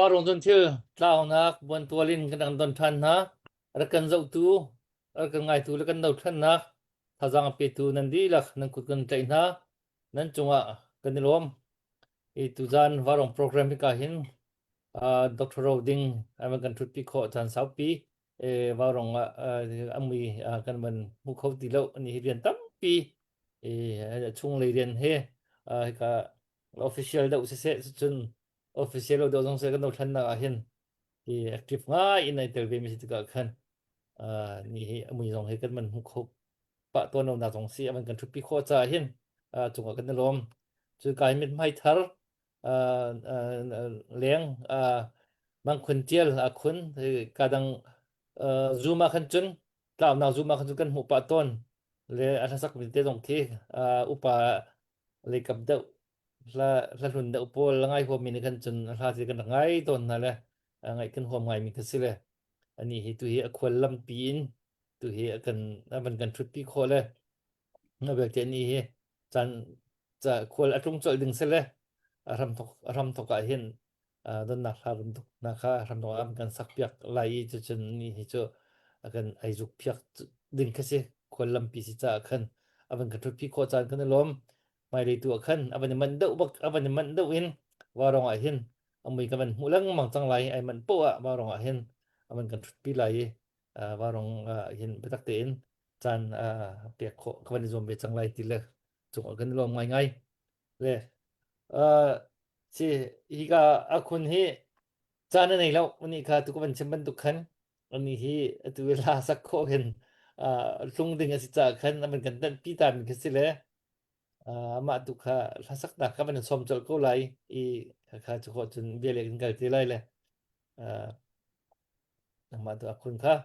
Vaurawng cun thil tlaunak buantual in kan rak don ṭhan hna. Rak kan zohtu, rak kan ngaitu le kan dothlannak thazaang a petu nan dihlak nan kut kan tlaih hna. Nan cungah kan i lawm. I tuzan Vaurawng program hika hin uh, Dr. Ro Ding an van kan ṭhutpi khawh caan saupi e Vaurawng ah uh, a mui uh, kan van hmu kho ti lo. Ani hi rian tampi e chunglei rian he uh, hika official deuh siseh cun official lo deuh zong seh kan dothlannak ah hin hi active ngai in ai tel ve mi si tikah khan ni hi amui zong hi kan man hmu kho pah tawn lo nak zong si aman kan thutpi khawh caah hin cungah kan i lawm cu kai mit hmai thar leng mangkhun tial a khun ka dang zoom ah khan cun tlaunak zoom ah khan cun kan hmuh pah tawn le a hlasak mi te zong khi upa leikap deuh hla hla hlun deuh pawl ngai huam mi nih khan cun hla ti kan rak ngai tawn hna le ngaih kan huam ngai mi kha si le ani hi tu hi a khual lampi in tu hi a kan a van kan thutpi khawh le na belte ni hi caan ca khual a tlung colh ding si le a hram thok a hram thok ah hin donnak hla bantuk na kha hram thok ah kan sak piak lai i cucun ni hi cu a kan ai zuk piak ding kha si khual lampi si caah khan a van kan thutpi khawh caan kan i lawm hmailei tu ah khan a van i manh deuh bak a van i manh deuh in vaurawng ah hin a mui ka van hmuh lengmang cang lai ai manh poh ah vaurawng ah hin a van kan ṭhutpi lai i vaurawng ah hin biatak tein caan pek khawh ka van i zuam ve cang lai ti le cungah kan i lawm ngaingai le si hika a khun hi caan a nei lo uni kha tu ka van chim bantuk khan ani hi atu la sak khawh hin tlung ding a si caah khan a van kan tanh pi ta mi kha si le Amah tu kha hlasaknak kha van in sawm colh ko lai i kha cu khawh cun bia leh kan kal te lai le nangmah tu a khun kha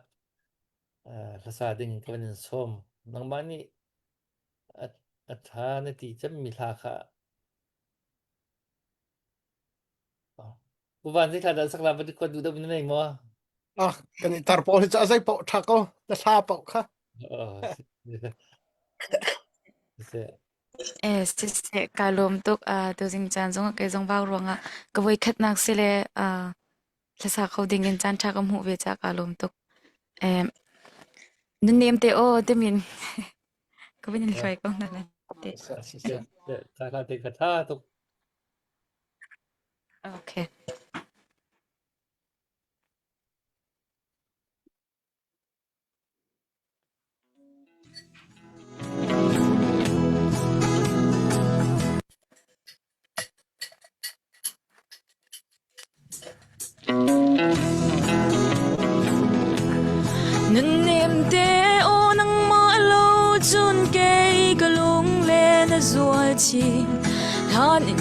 hlasa ding ka van in sawm. Nangmah nih a ṭha na ti cemmi hla kha Pu Van zei hla dah sak la va khuat duh deuh na nei maw? Ah, kan i tar pawl hi cu a zei paoh ṭha ko, na hla paoh kha. Oh, si. Eh, siseh, kaa lawm tuk. Uh, tuzing caan zong kei zong vau ruangah ka voikhatnak si le uh, hlasa kho ding in caan ṭha ka hmuh ve caah kaa lawm tuk. Eh, nan nem te aw timin ka vin in hluai ko hna nan te. Siseh, ta hla te ka ṭha tuk. Okay. Nunnem te aw nangmah lo cun kei ka lunglen a zual chin. Hlan in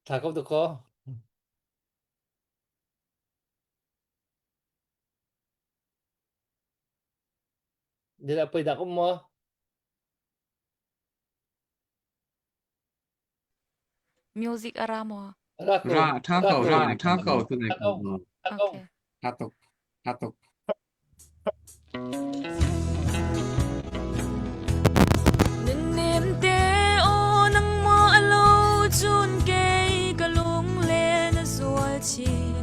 Tha ko tu ko. Dila poi dak um maw? Music a ra maw? Ra ko. Ra tha ko ra tha ko tu nai Tha ko. Tha ko. Okay. Tha tuk tha tuk Nunnem te aw nangmah lo cun kei ka lunglen a zual chin.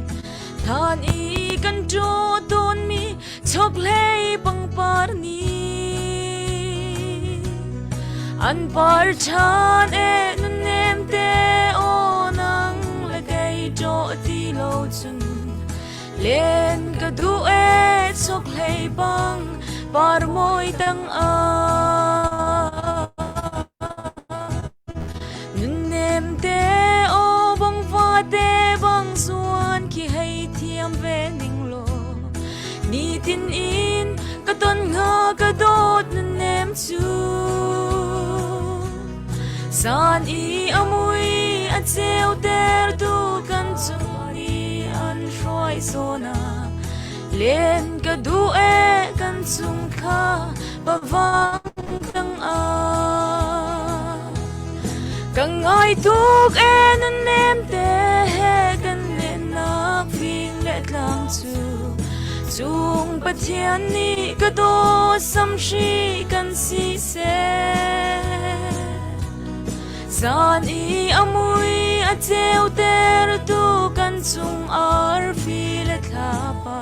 Hlan i kan ṭaw tawnmi chokhlei pangpar nih an par ṭhan e nunnem te aw nang le kei ṭaw ti lo cun Len ka duh e chokhlei bang par mawi tang ah Nunnem te aw bang va te bang zuan khi hei thiam ve ning law Nitin in ka ton nga ka dawt nunnem cu Zan i a mui a ceu tertu kan cung i an hruai zawn ah len ka duh e kan chung kha pavang tang ah ka ngai tuk e nan nem te he kan lennak fing le tlang cu. Cung Pathian nih ka dawt samhri kan si seh. Zan i a mui a ceutertu kan cung arfi le thlapa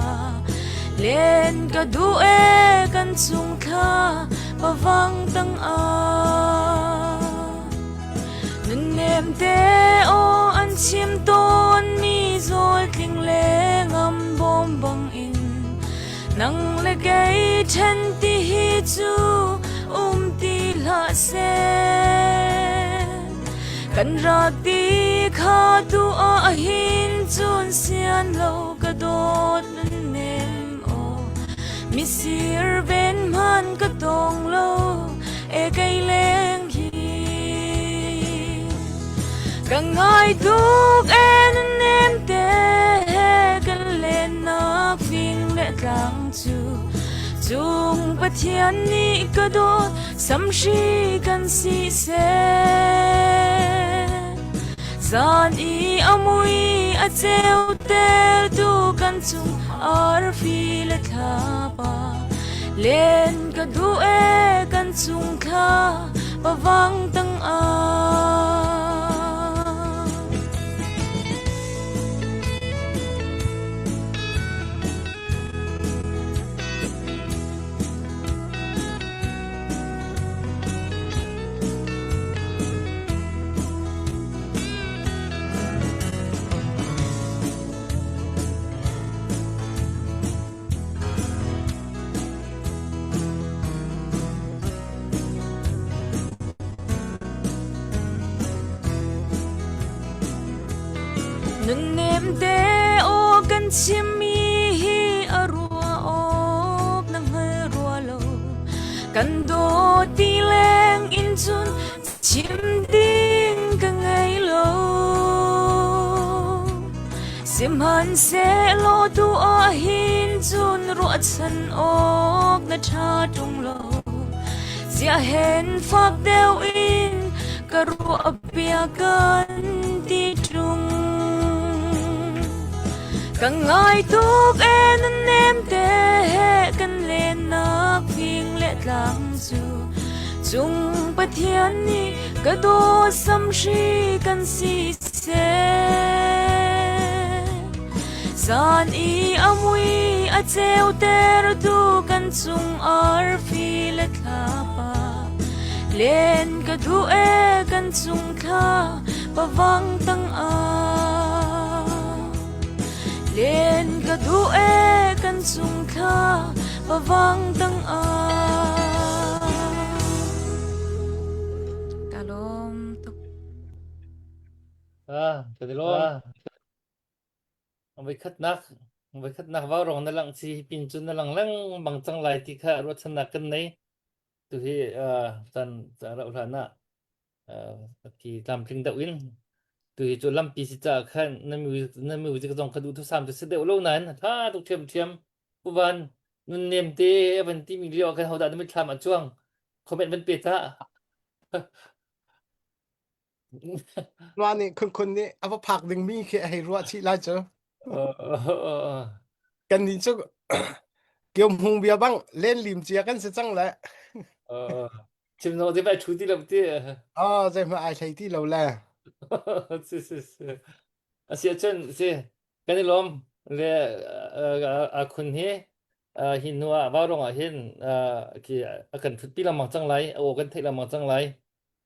len ka duh e kan cung thla pavang tang ah. Nunnem te aw an chim tawn mi zawl tling le ngam bawm bang in nang le kei ṭhen ti hi cu um ti hlah seh. Kan rak ti kha tu ah hin cun sian lo ka dawt nunnem aw misir ven hman ka tong lo e kei leng hi ka ngai tuk e nem te kan len nak fing le tlang cu cung Pathian nih ka dawt samhri kan si seh zan i a mui a ceu tertu kan cung arfi le thlapa len ka duh e kan chung thla pavang tang ah. Nunnem te aw kan chimmi hi a rua awk na hngal rua lo. Kan dawt ti leng in cun chim ding ka ngei lo. Sihmanhsehlaw tu ah hin cun ruahchan awk na ṭha ṭung lo. Ziah hen fak deuh in ka ruah bia kan ti ṭung. Ka ngai tuk e na nem te he kan lennak fing le tlang cu cung Pathian nih ka dawt samhri kan si seh. Zan i a mui a ceutertu kan cung arfi le thlapa len ka duh e kan cung thla pavang tang ah len ka duh e kan cung thla pavang tang ah ka lawm tuk Ah, ka ti lawm. Voikhatnak voikhatnak vaurawng na langh chi pin cu na lang lengmang cang lai ti kha ruahchannak kan nei. Tu hi uh, caan ca rauh hlan ah uh, ki tlamtling deuh in tu hi cu lampi si caah khan na music na music zong kha duhthusam cu si deuh lo nain tha tuk ṭhiamṭhiam. Puvan nunnem te a van timi lio ah khan hodah na mitthlam ah cuang comment van pe ta. Mah nih khunkhun nih a va phak dingmi khi a hei ruah chih lai cu. Kan nih cu kiom hung bia bang len lim cia kan si cang le. Chim no te bai thu ti lo ti. Ah zeihmah ai hlei ti lo le. Si si si. Asi ahcun si kan i lawm le a khun hi hi hnu ah vaurawng ah hin khi a kan thutpi lengmang cang lai a aw kan theih lengmang cang lai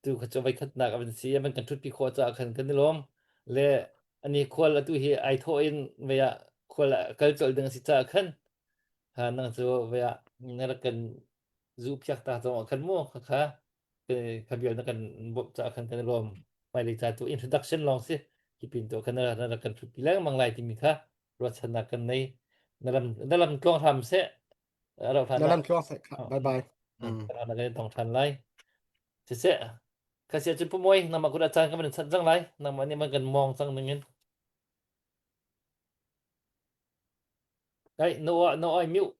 tu kha cu voikhatnak a van si a van kan ṭhutpi khawh caah khan kan i lawm le ani khual atu hi ai thawh in vei ah khual ah kal colh ding a si caah khan ha nang cu vei ah na rak kan zu phiak ta zong ah khan mu kha kha kha vial na kan bawmh caah khan kan i lawm hmailei ca tu introduction lawng si hi pin tu khan na rak kan ṭhutpi lengmang lai timi kha ruahchannak kan nei na lam na lam tluang hram seh a rauh hlan Na lam tluang seh bye bye. Na kan tong ṭhan lai Siseh, ka sia cun pumawi nangmah kut ah caan kan van chanh cang lai. Nangmah nih man kan mawng cang ning in. Ai, no ah no ai mute.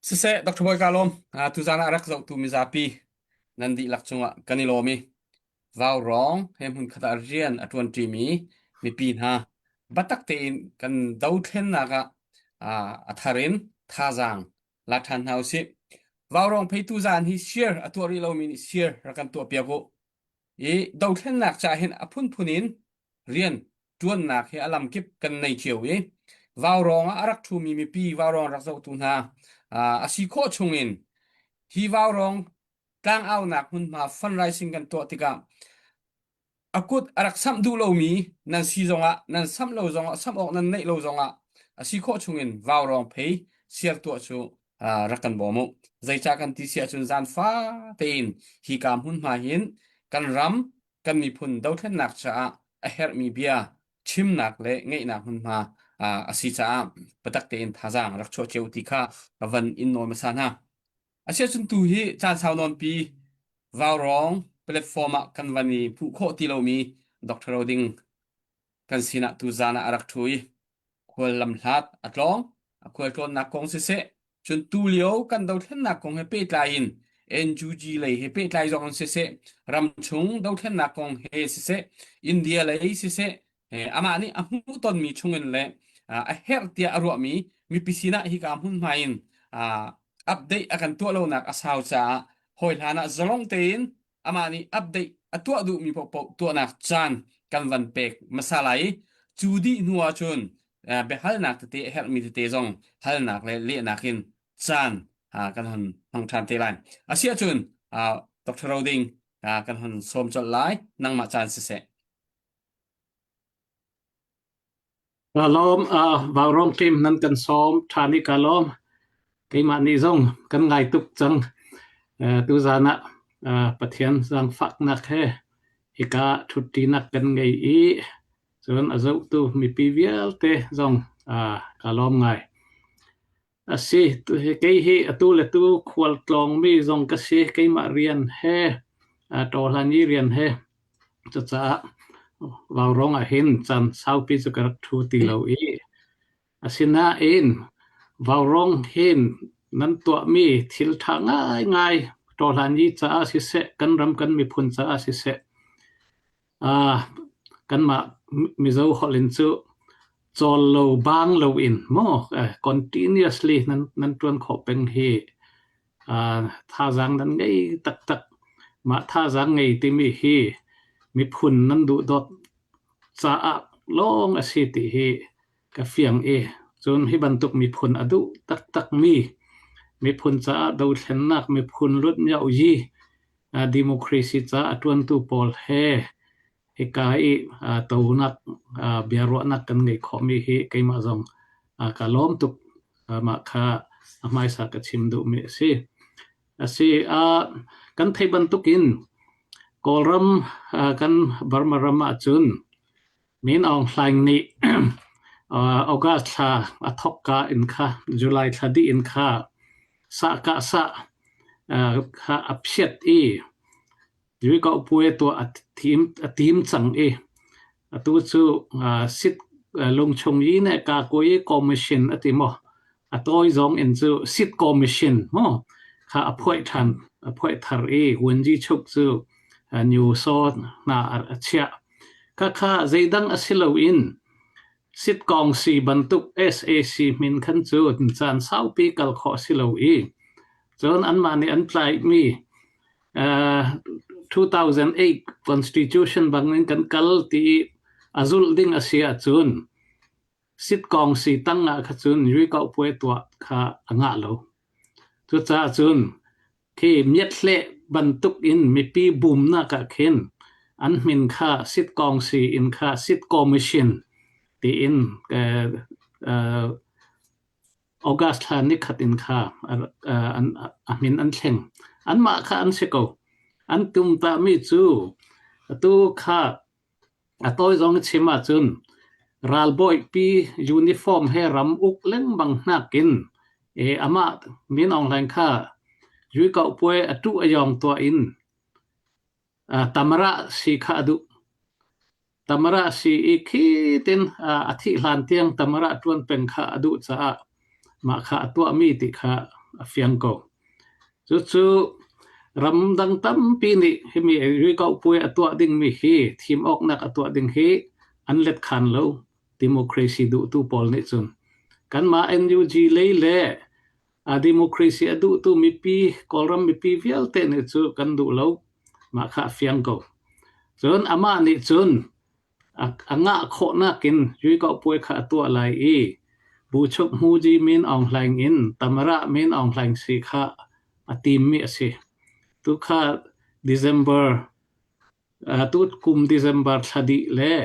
Siseh, Dr. Bawi ka lawm. Ah, tuzan ah rak zohtu mizapi nan dihlak cungah kan i lawm i Vaurawng he hmunkhat ah rian a ṭuanṭimi mipi hna. Biatak tein kan dothlennak ah a thar in thazaang la ṭhan hna usih. Vaurawng pheitu zaan hi share a tuah rih lomi nih share rak kan tuah piak u. I dothlennak ca hin a phunphun in rian ṭuannak hi a lamkip kan nei cio i vaurawng ah a rak ṭhumi mipi vaurawng rak zohtu hna a si khawh chungin hi vaurawng tlangaunak hmunhma fundraising kan tuah tikah a kut a rak samh duh lomi nan si zongah nan samh lo zongah samh awk nan neih lo zongah a si khawh chungin vaurawng phei siar tuah cu rak kan bawm u. Zeicah kan ti si ahcun zaanfa tein hi ka hmunhma hin kan ram kan miphun dothlennak caah a herhmi bia chimnak le ngeihnak hmunhma a si caah biatak tein thazaang rak chuah cio ti kha ka van in nawl hmasa hna. Asiahcun tu hi caan sau nawnpi Vaurawng platform ah kan van i hmuh khawh ti lomi Dr. Roding kan sinah tuzaan ah a rak ṭhu i khual lamhlat a tlawng. A khualtlawnnak kong siseh, cun tulio kan dothlennak kong he pehtlai in NUG lei he pehtlai zong in siseh, ramchung dothlennak kong he siseh, India lei siseh, amah nih a hmuhtonmi chungin le a herh tiah a ruahmi mipi sinah hika hmunhma in update a kan tuah lonak a sau caah hawi hlan ah zalong tein amah nih update a tuah duhmi paohpaoh tuahnak caan kan van pek hmasa lai i cu dih hnu ahcun biahalnak tete a herhmi tete zong halnak le lehnak in caan kan hon hmang ṭhan te lai. Asiahcun Dr. Roding kan hon sawm colh lai. Nangmah caan siseh. Ka lawm. Vaurawng team nan kan sawm ṭhan i ka lawm. Keimah nih zong kan ngai tuk cang. Tuzaan ah Pathian zaangfaknak he hika ṭhutṭinak kan ngei i cun a zohtu mipi vialte zong ka lawm ngai. A si, kei hi atu le tu khualtlawngmi zong ka si. Keimah rian he, ṭawhlan i rian he. Cucaah vaurawng ah hin caan saupi cu ka rak ṭhu ti lo i asinain vaurawng hin nan tuahmi thil ṭha ngaingai ṭawhlan i caah siseh, kan ram kan miphun caah siseh, Kanmah Mizo holh in cu cawl lo bang loin maw continuously nan ṭuan khawh peng hi thazaang nan ngei taktak. Mah thazaang ngei timi hi miphun nan duhdawt caah lawng a si ti hi ka fiang i cun hi bantuk miphun a duh taktakmi miphun caah dothlennak miphun luatmiauyi democracy ca a ṭuantu pawl he hika i tonak biaruahnak kan ngeih khawhmi hi keimah zong ka lawm tuk. Mah kha a hmaisa ka chim duhmi a si. A si, kan theih bantukin Kawlram kan Burma ram ahcun Min Aung Hlaing nih August thla a thawkka in kha July thla dih in kha sah sah kha a phiat i Yuikauhpuai tuah a thim a tim cang i atu cu sit lungchung yi ne kakui commission a ti maw a tawi zong in cu sit commission maw kha a phuai ṭhan a phuai thar i Wenji Chuk cu New Saw hna a chiah Khakha zeidang a si loin sitkawngsi bantuk sac min khan cu caan saupi kal khawh a si lo i cun anmah nih an tlaihmi 2008 Constitution bangin kan kal ti i a zulh ding a si ahcun sitkawngsi tang ah kha cun yuikauhpuai tuah kha a ngah lo. Cucaah cun Khi miathleh bantuk in mipi bumnak ah khin an min kha sitkawngsi in kha sit commission tiin August thla nikhat in kha a min an thleng. Anmah kha an si ko. An tumtahmi cu atu kha A tawi zong i chim ahcun ralbawipi uniform he ram uk lengmang nakin amah Min Aung Hlaing kha Yuikauhpuai a tuh a yawng tuah in tamara si kha a duh. Tamara si i khi tin a thih hlan tiang tamara ṭuan peng kha a duh caah mah kha a tuahmi ti kha a fiang ko. Cucu ramdang tampi nih himi Rikauhpuai a tuah dingmi hi thim awknak a tuah ding hi an let khan lo ti. Democracy duhtu pawl nih cun kanmah NUG lei le a democracy a duhtu mipi Kawlram mipi vialte nih cu kan duh lo. Mah kha a fiang ko. Cun amah nih cun a ngah khawhnak in Yuikauhpuai kha a tuah lai i Buchuk Hmuji Min Aung Hlaing in Tamara Min Aung Hlaing si kha a timmi a si. Tukha December tu kum December thla dih le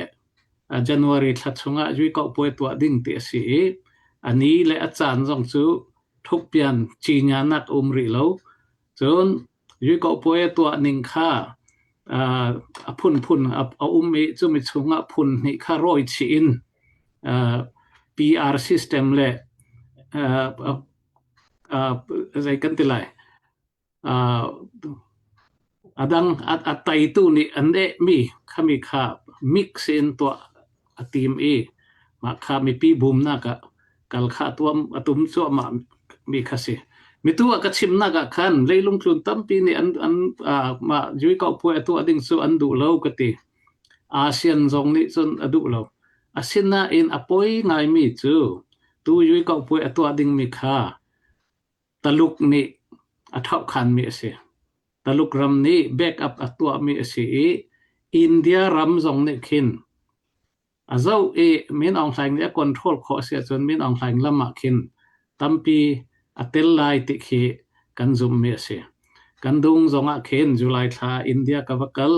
January thla chungah Yuikauhpuai tuah ding ti a si i a ni le a caan zong cu thukpian cinya nak um rih lo. Cun Yuikauhpuai a tuah ning kha a phunphun a um i cumi chungah phun hnih kha rawi chih in PR system le zei kan ti lai a dang a teitu nih an nehmi khami kha mix in tuah a tim i mah kha mipi bumnak ah kal kha tuam a tum cuahmah mi kha si. Mitu ah ka chimnak ah khan leilung tlun tampi nih an an mah Jui Kau Puai a tuah ding cu an duh lo ka ti. ASEAN zong nih cun a duh lo. Asinain a poi ngaimi cu tu Jui Kau Puai a tuah dingmi kha Taluk nih a ṭhauhkhanmi a si. Taluk ram nih backup a tuahmi a si i India ram zong nih khin a zoh i Min Aung Hlaing nih a control khawh a si ahcun Min Aung Hlaing lam ah khin tampi a tel lai ti khi kan zumhmi a si. Kan dung zong ah khin July thla India ka va kal.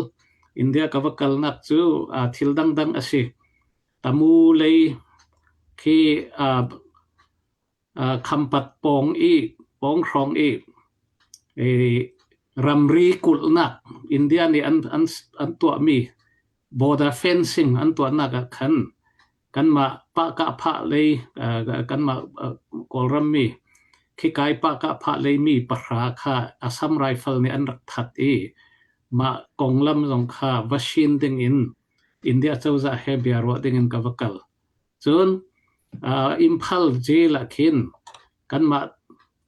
India ka va kalnak cu thil dangdang a si. Tamu lei khi Khampat pawng i pawng hrawng i ramri kulhnak India nih an an an tuahmi border fencing an tuahnak ah khan kanmah pahkahphah lei kanmah Kawlram mi khikai pahkahphah lei mi pahra kha Assam Rifle nih an rak that i mah konglam zong kha va shin ding in India cozah he bia ruah ding in ka va kal. Cun Imphal jail ah khin kanmah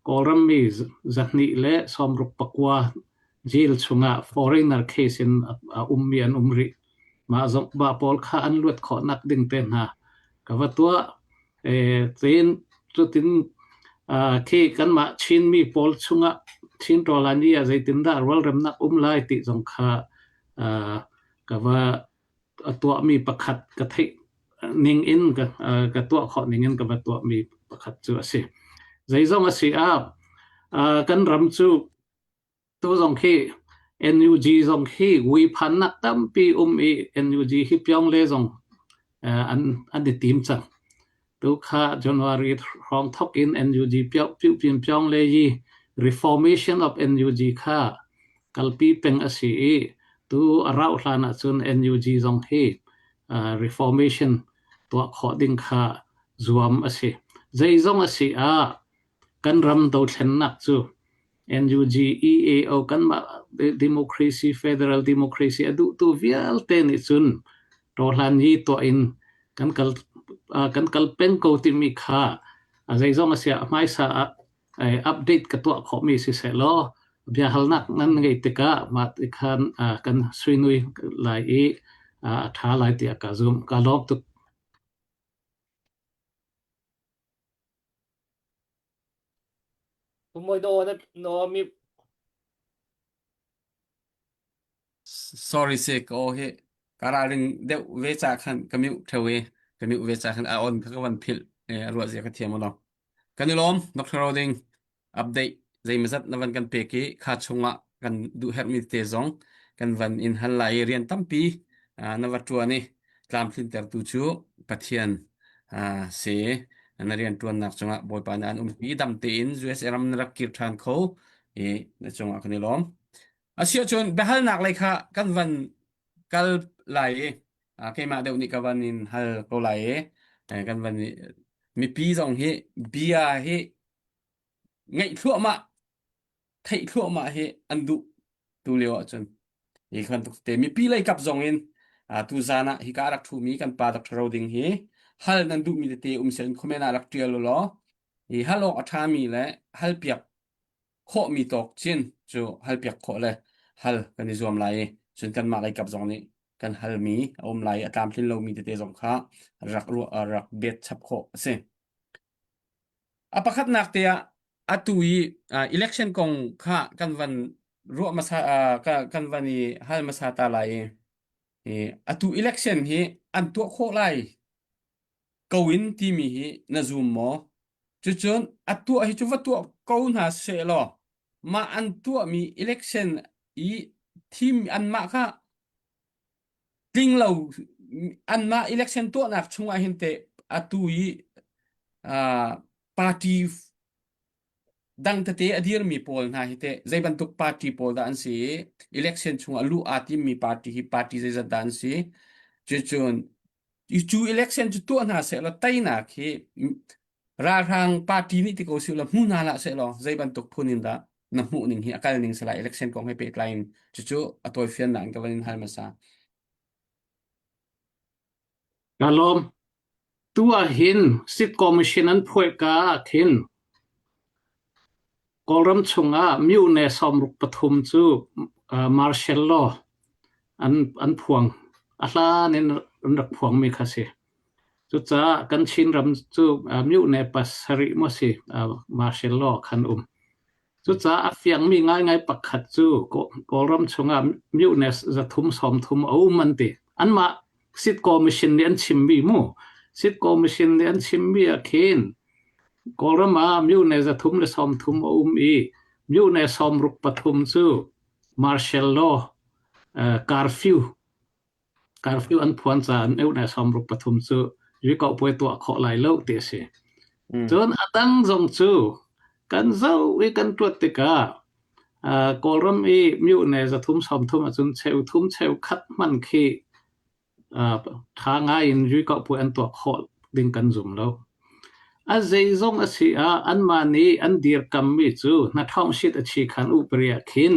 Kawlram mi zahnih le 69 jail chungah foreigner case in a ummi an um rih. Mah zong mah pawl kha an luat khawhnak ding te hna ka va tuah. Cun cutin khi kanmah Chinmi pawl chungah Chin Ṭawlani ah zeitindah rualremnak um lai ti zong kha ka va a tuahmi pakhat ka theih ning in ka, ka tuah khawh ning in ka va tuahmi pakhat cu a si. Zeizong a si ah kan ram cu tu zong khi NUG zong khi vuiphannak tampi um i NUG hi Pyongle zong an an i tim cang. Tu kha January hrawng thok in NUG Pyupin Pyongle yi reformation of NUG kha kalpi peng a si i tu a rauh hlan ahcun NUG zong hi reformation tuah khawh ding kha zuam a si. Zeizong a si ah kan ram dothlennak cu NUG, EAO kanmah democracy, federal democracy a duhtu vialte nih cun ṭawhlan hi tuah in kan kal kan kal peng ko timi kha a zeizong a si ah hmaisa ah update ka tuah khawhmi siseh law biahalnak nan ngeih tikah mah ti khan kan suinui lai i a ṭha lai tiah ka zumh. Ka lawm tuk. Sorry se ka aw hi ka ralring deuh ve ca khan ka mute theo i ka mute ve ca khan a on kha ka van philh e a ruah zia ka thiam lo. Kan i lawm Dr. Roding update zeimazat na van kan pek i kha chungah kan duh herhmi te zong kan van in hal lai i rian tampi na va ṭuan i tlamtlintertu cu Pathian si na rian ṭuannak cungah Bawipa nih an umpi dam tein USA ram na rak kir ṭhan kho i na cungah kan i lawm. Asiahcun biahalnak lei kha kan van kal lai i keimah deuh nih ka van in hal ko lai i kan van mipi zong hi bia hi ngaih thluahmah theih thluahmah hi an duh tu lio ahcun hi bantuk te mipi lei kap zong in tu zan ah hika rak ṭhumi kan pa Dr. Roding hi hal nan duhmi tete um sel in comment ah rak ṭial law hi hal awk a ṭhami le hal piak khawhmi tawk chin cu hal piak khawh le hal kan i zuam lai i cun kanmah lei kap zong nih. kan halmi a um lai i a tlamtlin lomi tete zong kha rak ruah rak bet chap khawh a si. A pakhatnak te ah atu i election kong kha kan van ruah hmasa kan van i hal hmasa ta lai i atu election hi an tuah khawh lai ko in timi hi na zum maw? Cucun a tuah hi cu va tuah ko hna seh law mah an tuahmi election i thim anmah kha tling lo anmah election tuahnak chungah hin teh atu i party dang tete a dirmi pawl hna hi teh zei bantuk party pawl dah an si i election chungah luh aa timmi party hi party zeizat dah an si cucun cu election cu tuah hna seh law teinak hi ralhrang party nih ti ko sih law hmu hna hlah seh law zei bantuk phun in dah na hmuh ning hi a kal ning sala election kong he pehtlai in cucu a tawifiannak in ka van in hal hmasa. Ka lawm. Tu ah hin Sit Commission an phuai ka ah khin Kawlram chungah myone 63 cu martial law an an phuang. A hlan in an rak phuangmi kha si. Cucaah kan Chinram cu myone pasarih maw si martial law khan um. Cucaah a fiangmi ngaingai pakhat cu Kawlram chungah myone 330 a um an ti. Anmah Sit Commission nih an chimmi mu. Sit Commission nih an chimmi ah khin Kawlram ah myone 330 a um i myone 63 cu martial law curfew curfew an phuan caah myone 63 cu rikohpuai tuah khawh lai lo ti a si. Cun a dang zong cu kan zoh i kan tuat tikah Kawlram i myone 330 ahcun cheu thum cheu khat hman khi ṭha ngai in rikohpuai an tuah khawh ding kan zum lo. A zeizong a si ah anmah nih an dirkammi cu hnaṭhawngsit a chi khan upari ah khin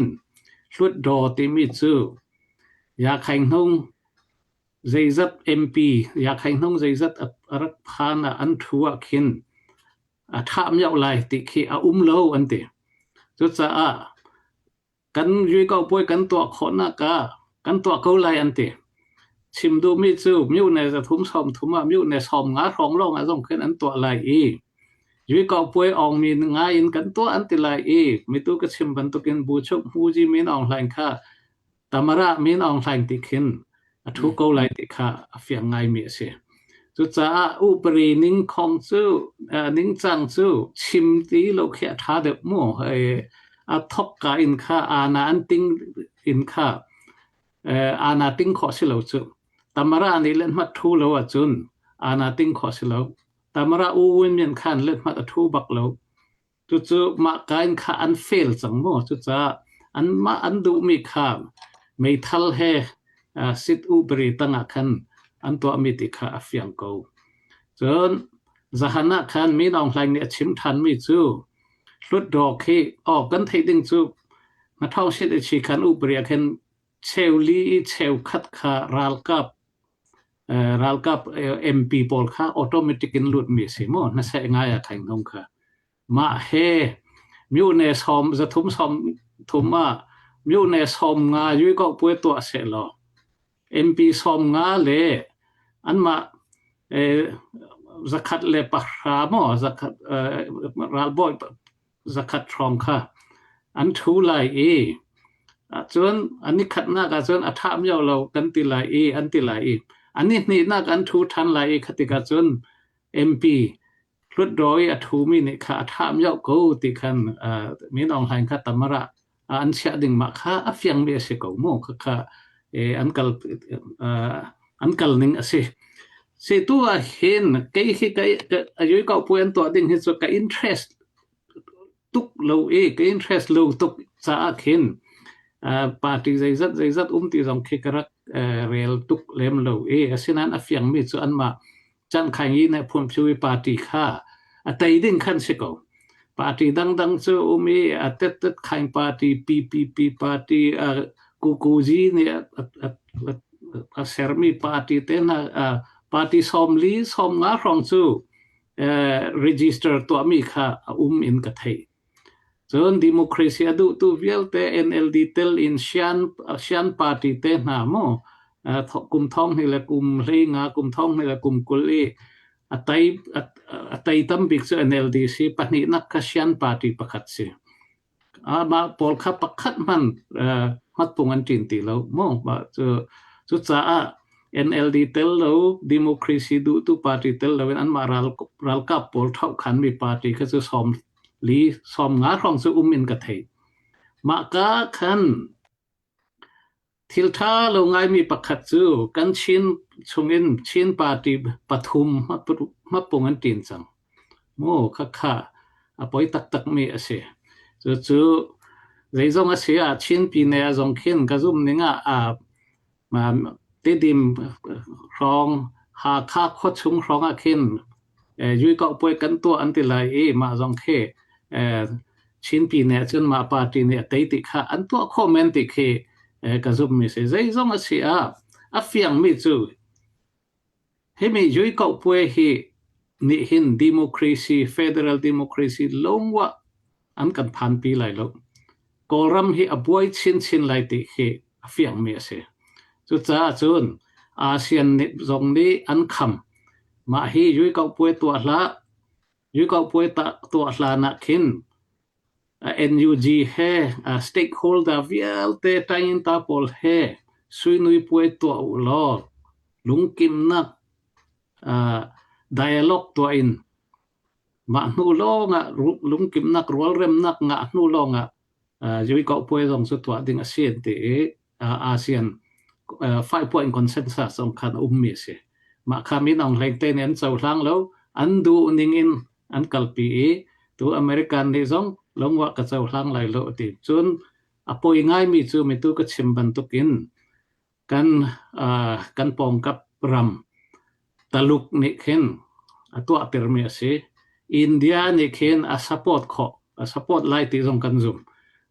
hlutdaw timi cu Yakhaing zeizat MP Yakhaing zeizat a rak phan ah an ṭhu ah khin a ṭhah miau lai ti khi a um lo an ti. Cucaah kan puai kan tuah khawhnak ah kan tuah ko lai an ti. Chim duhmi cu myone zathum sawm thum ah myone sawm nga hrawng lawng ah zong khin an tuah lai i puai awng mi ngai in kan tuah an ti lai i mitu ka chim bantukin bu chuk hmuji min aung hlaing kha Tamara Min Aung Hlaing ti khin a ṭhu ko lai ti kha a fiang ngaimi a si. Cucaah upari ningkhong cu ningcang cu chim ti lo khi a ṭha deuh mu. A thokka in kha ana an ting in kha ana ting khawh si lo cu. Tamara nih lethmat ṭhu lo ahcun ana ting khawh si lo. Tamara U Win Myint khan lethmat a ṭhu bak lo. Cucu mah ka in kha an fail cang mu. Cucaah anmah an duhmi kha meithal he sit uberi tangah khan an tuahmi ti kha a fiang ko. Cun zahan ah khan Min Aung Hlaing nih a chim ṭhanmi cu Hlutdaw khi aw kan theih ding cu Mathawng sit i chi khan uberi ah khin cheuli i cheukhat kha ralkap ralkap MP pawl kha automatic in lutmi a si mu hnaseh ngai ah khaing hnung kha mah he myone som zathum som thum ah myone som nga yui ko puai tuah se law MP som nga le anmah zakhat le pahra maw zakhat ralbawi zakhat hrawng kha an ṭhu lai i cun an i khatnak ahcun a ṭha mio lo kan ti lai i an ti lai i an i hnihnak an ṭhu ṭhan lai i kha tikah cun MP Hlutdaw i a ṭhumi nih kha a ṭha mio ko ti khan Min Aung Hlaing kha tamara an chiah ding mah kha a fiangmi a si ko mu khakha an kal an kal ning a si. Si tu ah hin kei hi ka ayui ko pu an tuah ding hi cu ka interest tuk lo i ka interest lo tuk caah khin party zeizat zeizat um ti zong khi ka rak rel tuk lem lo i asinain a fiangmi cu anmah Chan Khaing Yi nih Phunphiu i party kha a tei ding khan si ko. Party dangdang cu um i a tet tet Khaing party, PPP party, Kukuzi nih a sermi party te hna party sawmli sawmnga hrawng cu register tuahmi kha a um in ka theih. Cun democracy a duhtu vialte NLD tel in Shan, Shan party te hna mu. Kum thong hnih le kum 15 kum thong hnih le kum 20 i a tei a tei tam bik cu NLD si pahnihnak kha Shan party pakhat si. Mah pawl kha pakhat hmanh hmatpung an ṭin ti lo maw? Mah cu cucaah NLD tel lo democracy duhtu party tel loin anmah ral ralkap pawl ṭhohkhanmi party kha cu sawm li 50 hrawng cu um in ka thei. Mah ka khan Thil ṭha lo ngaimi pakhat cu kan Chin chungin Chin party pathum hmapung an ṭin cang. Mu khakha a poi taktakmi a si. Cucu zeizong a si ah Chin pine ah zong khin ka zumh ning ah Tedim hrawng Hakha khuachung hrawng ah khin Yuikauhpuai kan tuah an ti lai i mah zong khi Chin pine ah cun mah party nih a tei ti kha an tuah khawh men ti khi ka zumhmi a si. Zeizong a si ah a fiangmi cu himi Yuikauhpuai hi nih hin democracy, federal democracy lungwah an kan phanpi lai lo. Kawlram hi a buai chinchin lai ti khi a fiangmi a si. Cucaah cun ASEAN nih zong nih an kham. Mah hi Yuikauhpuai tuah hlah. Yuikauhpuai tuah hlan ah khin NUG he stakeholder vialte ṭainta pawl he suinui puai tuah u law lungkimnak dialogue tuah in Mah hnu lawngah lungkimnak rualremnak ngah hnu lawngah Yuikauhpuai zong cu tuah ding a si an ti i ASEAN five-point consensus zong khan a ummi a si. Mah kha Min Aung Hlaing te nih an cohlang lo, an duh ning in an kalpi i tu American nih zong lungwah ka cohlang lai lo a ti. Cun a poi ngaimi cu mitu ka chim bantukin Kan kan pawngkap ram Taluk nih khin a tuahtermi a si. India nih khin a support khawh, a support lai ti zong kan zumh.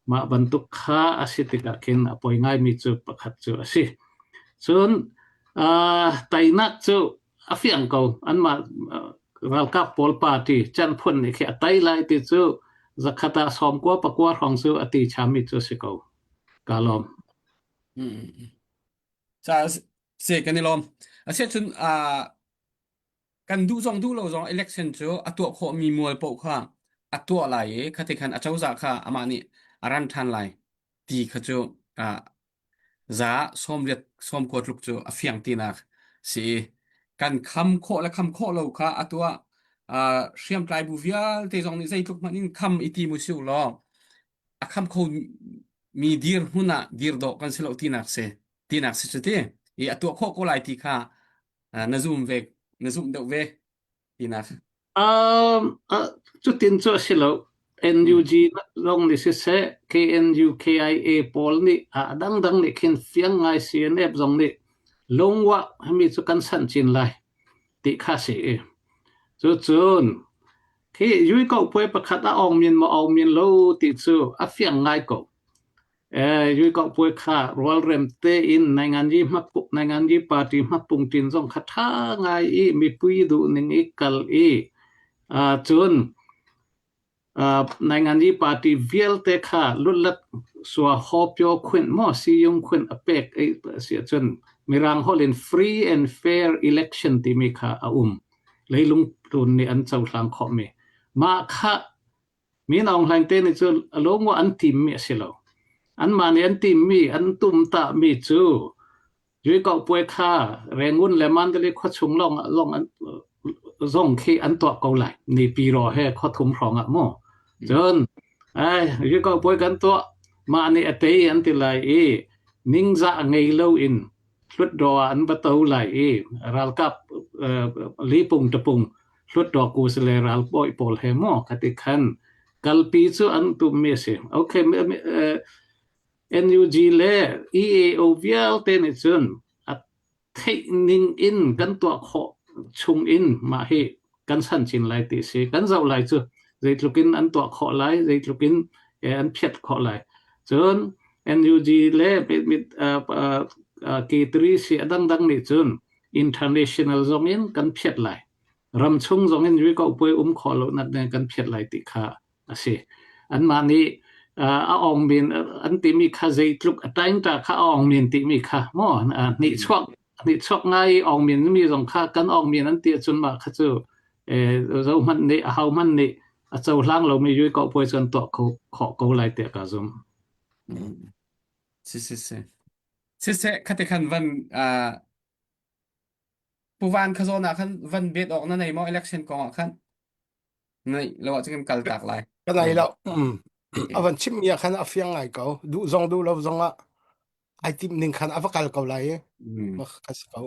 Mah bantuk kha a si tikah khin a poi ngaimi cu pakhat cu a si. Cun teinak cu a fiang ko. Anmah ralkap pawl party chanphun nih khi a tei lai ti cu zakhat ah 90 pakua hrawng cu a ti chami cu a si ko. Ka lawm. Ca se kan i lawm. Asiahcun uh, kan duh zong duh lo zong election cu a tuah khawhmi mual paoh kha a tuah lai i khati khan a cozah kha amah nih a ran ṭhan lai ti kha cu uh, za 80 90 tluk cu a fiang tinak si i kan kham khawh le kham khawh lo kha a tuah uh, hriamtlai bu vialte zong nih zeitluk hmanh in kham i ti mu si u law a kham kho mi dirhmun ah dir dawh kan si lo tinak si tinak si cu ti i a tuah khawh ko lai ti kha na zum ve na zumh deuh ve tinak Um, uh, cutin cu a si lo. NUG zong nih siseh, KNU, KIA pawl nih a dangdang nih khin fiang ngai CNF zong nih lungwah himi cu kan sanh chin lai ti kha si i. Cucun Hi Yuikohpuai pakhat a awng min maw awng min lo ti cu a fiang ngai ko. Yuikohpuai kha rualrem tein Nainganyi Nainganyi party hmapungṭin zong kha ṭha ngai i mipui duhning i kal i cun Nainganyi party vialte kha lutlat sua hawpio khunh maw siyung khunh a pek a si ahcun Mirang holh in free and fair election timi kha a um. Leilung tlun nih an cohlang khawhmi. Mah kha Min Aung Hlaing te nih cun a lungwa an timmi a si lo. Anmah nih an timmi, an tumtahmi cu Yuikauhpuai kha Rangoon le Mandalay khuachung lawng lawng an zong khi an tuah ko lai. Nipiro he khuathum hrawng ah mu. Cun ai Yuikauhpuai kan tuah mah nih a tei an ti lai i ningzah ngei lo in Hlutdaw ah an va to lai i ralkap lipung tapung Hlutdaw kusale ralbawi pawl he maw khati khan kalpi cu an tummi a si. Okay, NUG le EAO vialte nih cun a theih ning in kan tuah khawh chung in mah hi kan san chin lai ti si. Kan zoh lai cu zeitluk in an tuah khawh lai, zeitluk in an phiat khawh lai. Cun NUG le K3 si a dangdang nih cun international zong in kan phiat lai. Ramchung zong in rikauhpuai um khawh lo nak ding kan phiat lai ti kha a si. Anmah nih a ong min an timi kha zeitluk a taingta kha a ong min timi kha maw nih chuak nih chuak ngai ong min mi zong kha kan ong min an ti ahcun mah kha cu zo hmanh nih a ho hmanh nih a cohlang lomi yui ko puai cu an tuah kho khawh ko lai tiah ka zum. Si si si. Siseh khate khan van Puvan kha zawn ah khan van bet awk na nei maw election kong ah khan? Nei lo ah cun kan kal tak lai. Ka nei lo. A van chim mi ah khan a fiang ngai ko. Duh zong duh lo zong ah ai tim ning khan a va kal ko lai i. Ma kha si ko.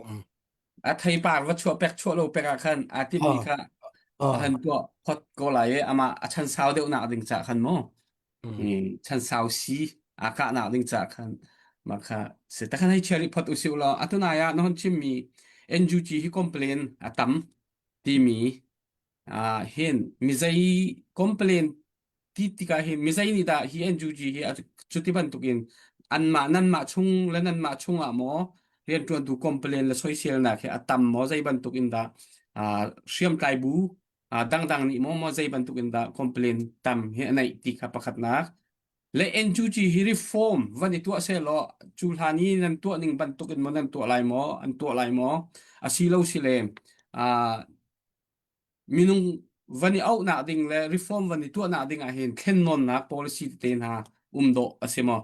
A theipar va chuah pek chuah lo pek ah khan aa tim mi kha a han tuah phot ko lai i amah a chan sau deuh nak ding ca khan mu. Chan sau si aa kah nak ding ca khan mah kha si ta khan hei chia rih phot usih law atunai ah na hon chim mi NUG hi complain a tam timi ah hin mizei complain ti tikah hin mizei nih dah hi NUG hi cuti bantukin anmah nanmah chung le nanmah chungah maw rianṭuantu complain le soiselnak hi a tam maw zei bantukin dah hriamtlai bu dangdang nih maw maw zei bantukin dah complain tam hi a neih ti kha pakhatnak le NUG hi reform van i tuah seh law cu hlan i nan tuah ning bantukin maw nan tuah lai maw an tuah lai maw asi lo si le minung van i auhnak ding le reform van i tuahnak ding ah hin thlennawnnak policy tete hna um dawh a si maw?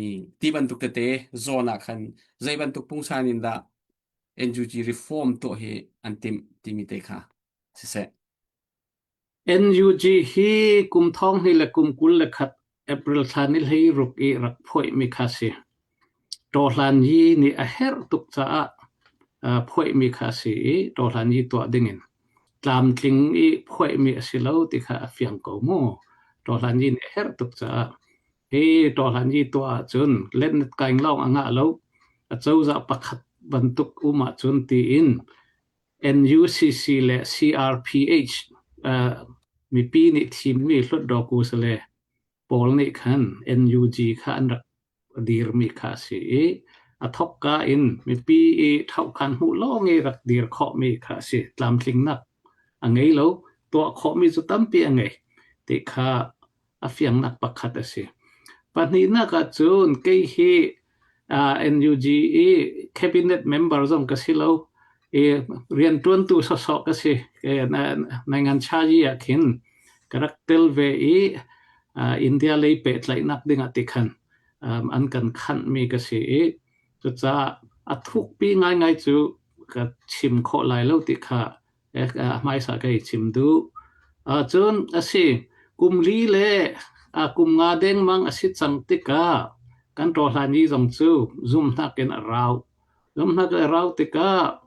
I ti bantuk tete zawn ah khan zei bantuk pungsan in dah NUG reform tuah hi an timh timi te kha siseh. NUG hi kum thong hnih le kum 21 April thla ni 16 i rak phoihmi kha si. Tawhlan-yi nih a herh tuk caah phoihmi kha a si i tawhlan-yi tuah dingin tlamtling i phoihmi a si lo ti kha a fiang ko mu. Tawhlan-yi nih a herh tuk caah hi tawhlan-yi tuah ahcun letnet kaing lawng a ngah lo. Acozah pakhat bantuk um ahcun tiin NUCC le CRPH mipi nih thimmi Hlutdaw Kusale pawl nih khan NUG kha an rak dirmi kha a si i a thawkka in mipi i ṭhohkhan hmuh lawng i rak dir khawhmi kha a si. Tlamtlingnak a ngei lo, tuah khawhmi cu tampi a ngei ti kha a fiangnak pakhat a si. Pahnihnak ah cun kei hi uh, NUG i cabinet member zong ka si lo i rianṭuantu sawsawh ka si. Nai ngan chayi ah khin ka rak tel ve i uh, India lei pehtlaihnak ding ah ti khan um, an kan khanhmi ka si i cucaah a thukpi ngaingai cu ka chim khawh lai lo ti kha a hmaisa ka i chim duh. Uh, cun a si kum li le uh, kum nga dengmang a si cang tikah kan ṭawhlan i zong cu zumhnak in a rau. Zumhnak a rau tikah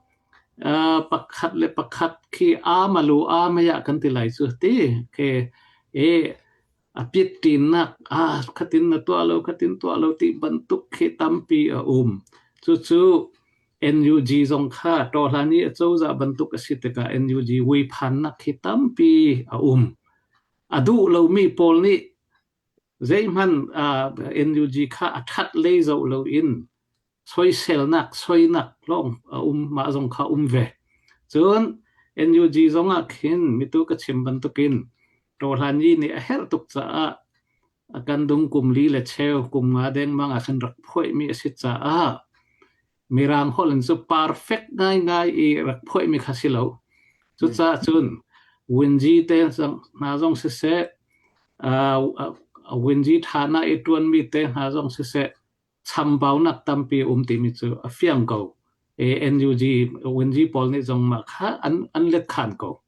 uh, pakhat le pakhat khi a malu a maya kan ti lai cu ti ke e a piatṭinnak ah khatin na tuah lo khatin tuah lo ti bantuk khi tampi a um. Cucu NUG zong kha ṭawhlan i acozah bantuk a si tikah NUG vuiphannak khi tampi a um. A duh lomi pawl nih zeihmanh uh, NUG kha a ṭhat lei zoh loin soiselnak soinak lawng a um mah zong kha um ve. Cun NUG zong ah khin mitu ka chim bantukin ṭawhlan yi nih a herh tuk caah a kan dung kum li le cheu kum nga dengmang ah khan rak phoihmi a si caah Mirang holh in cu perfect ngaingai i rak phoihmi kha si lo. Cucaah cun Winji te hna zong siseh, uh, Winji ṭhana i ṭuanmi te hna zong siseh, chambaunak tampi a um timi cu a fiang ko. NUG WNG pawl nih zong mah kha an an let khan ko.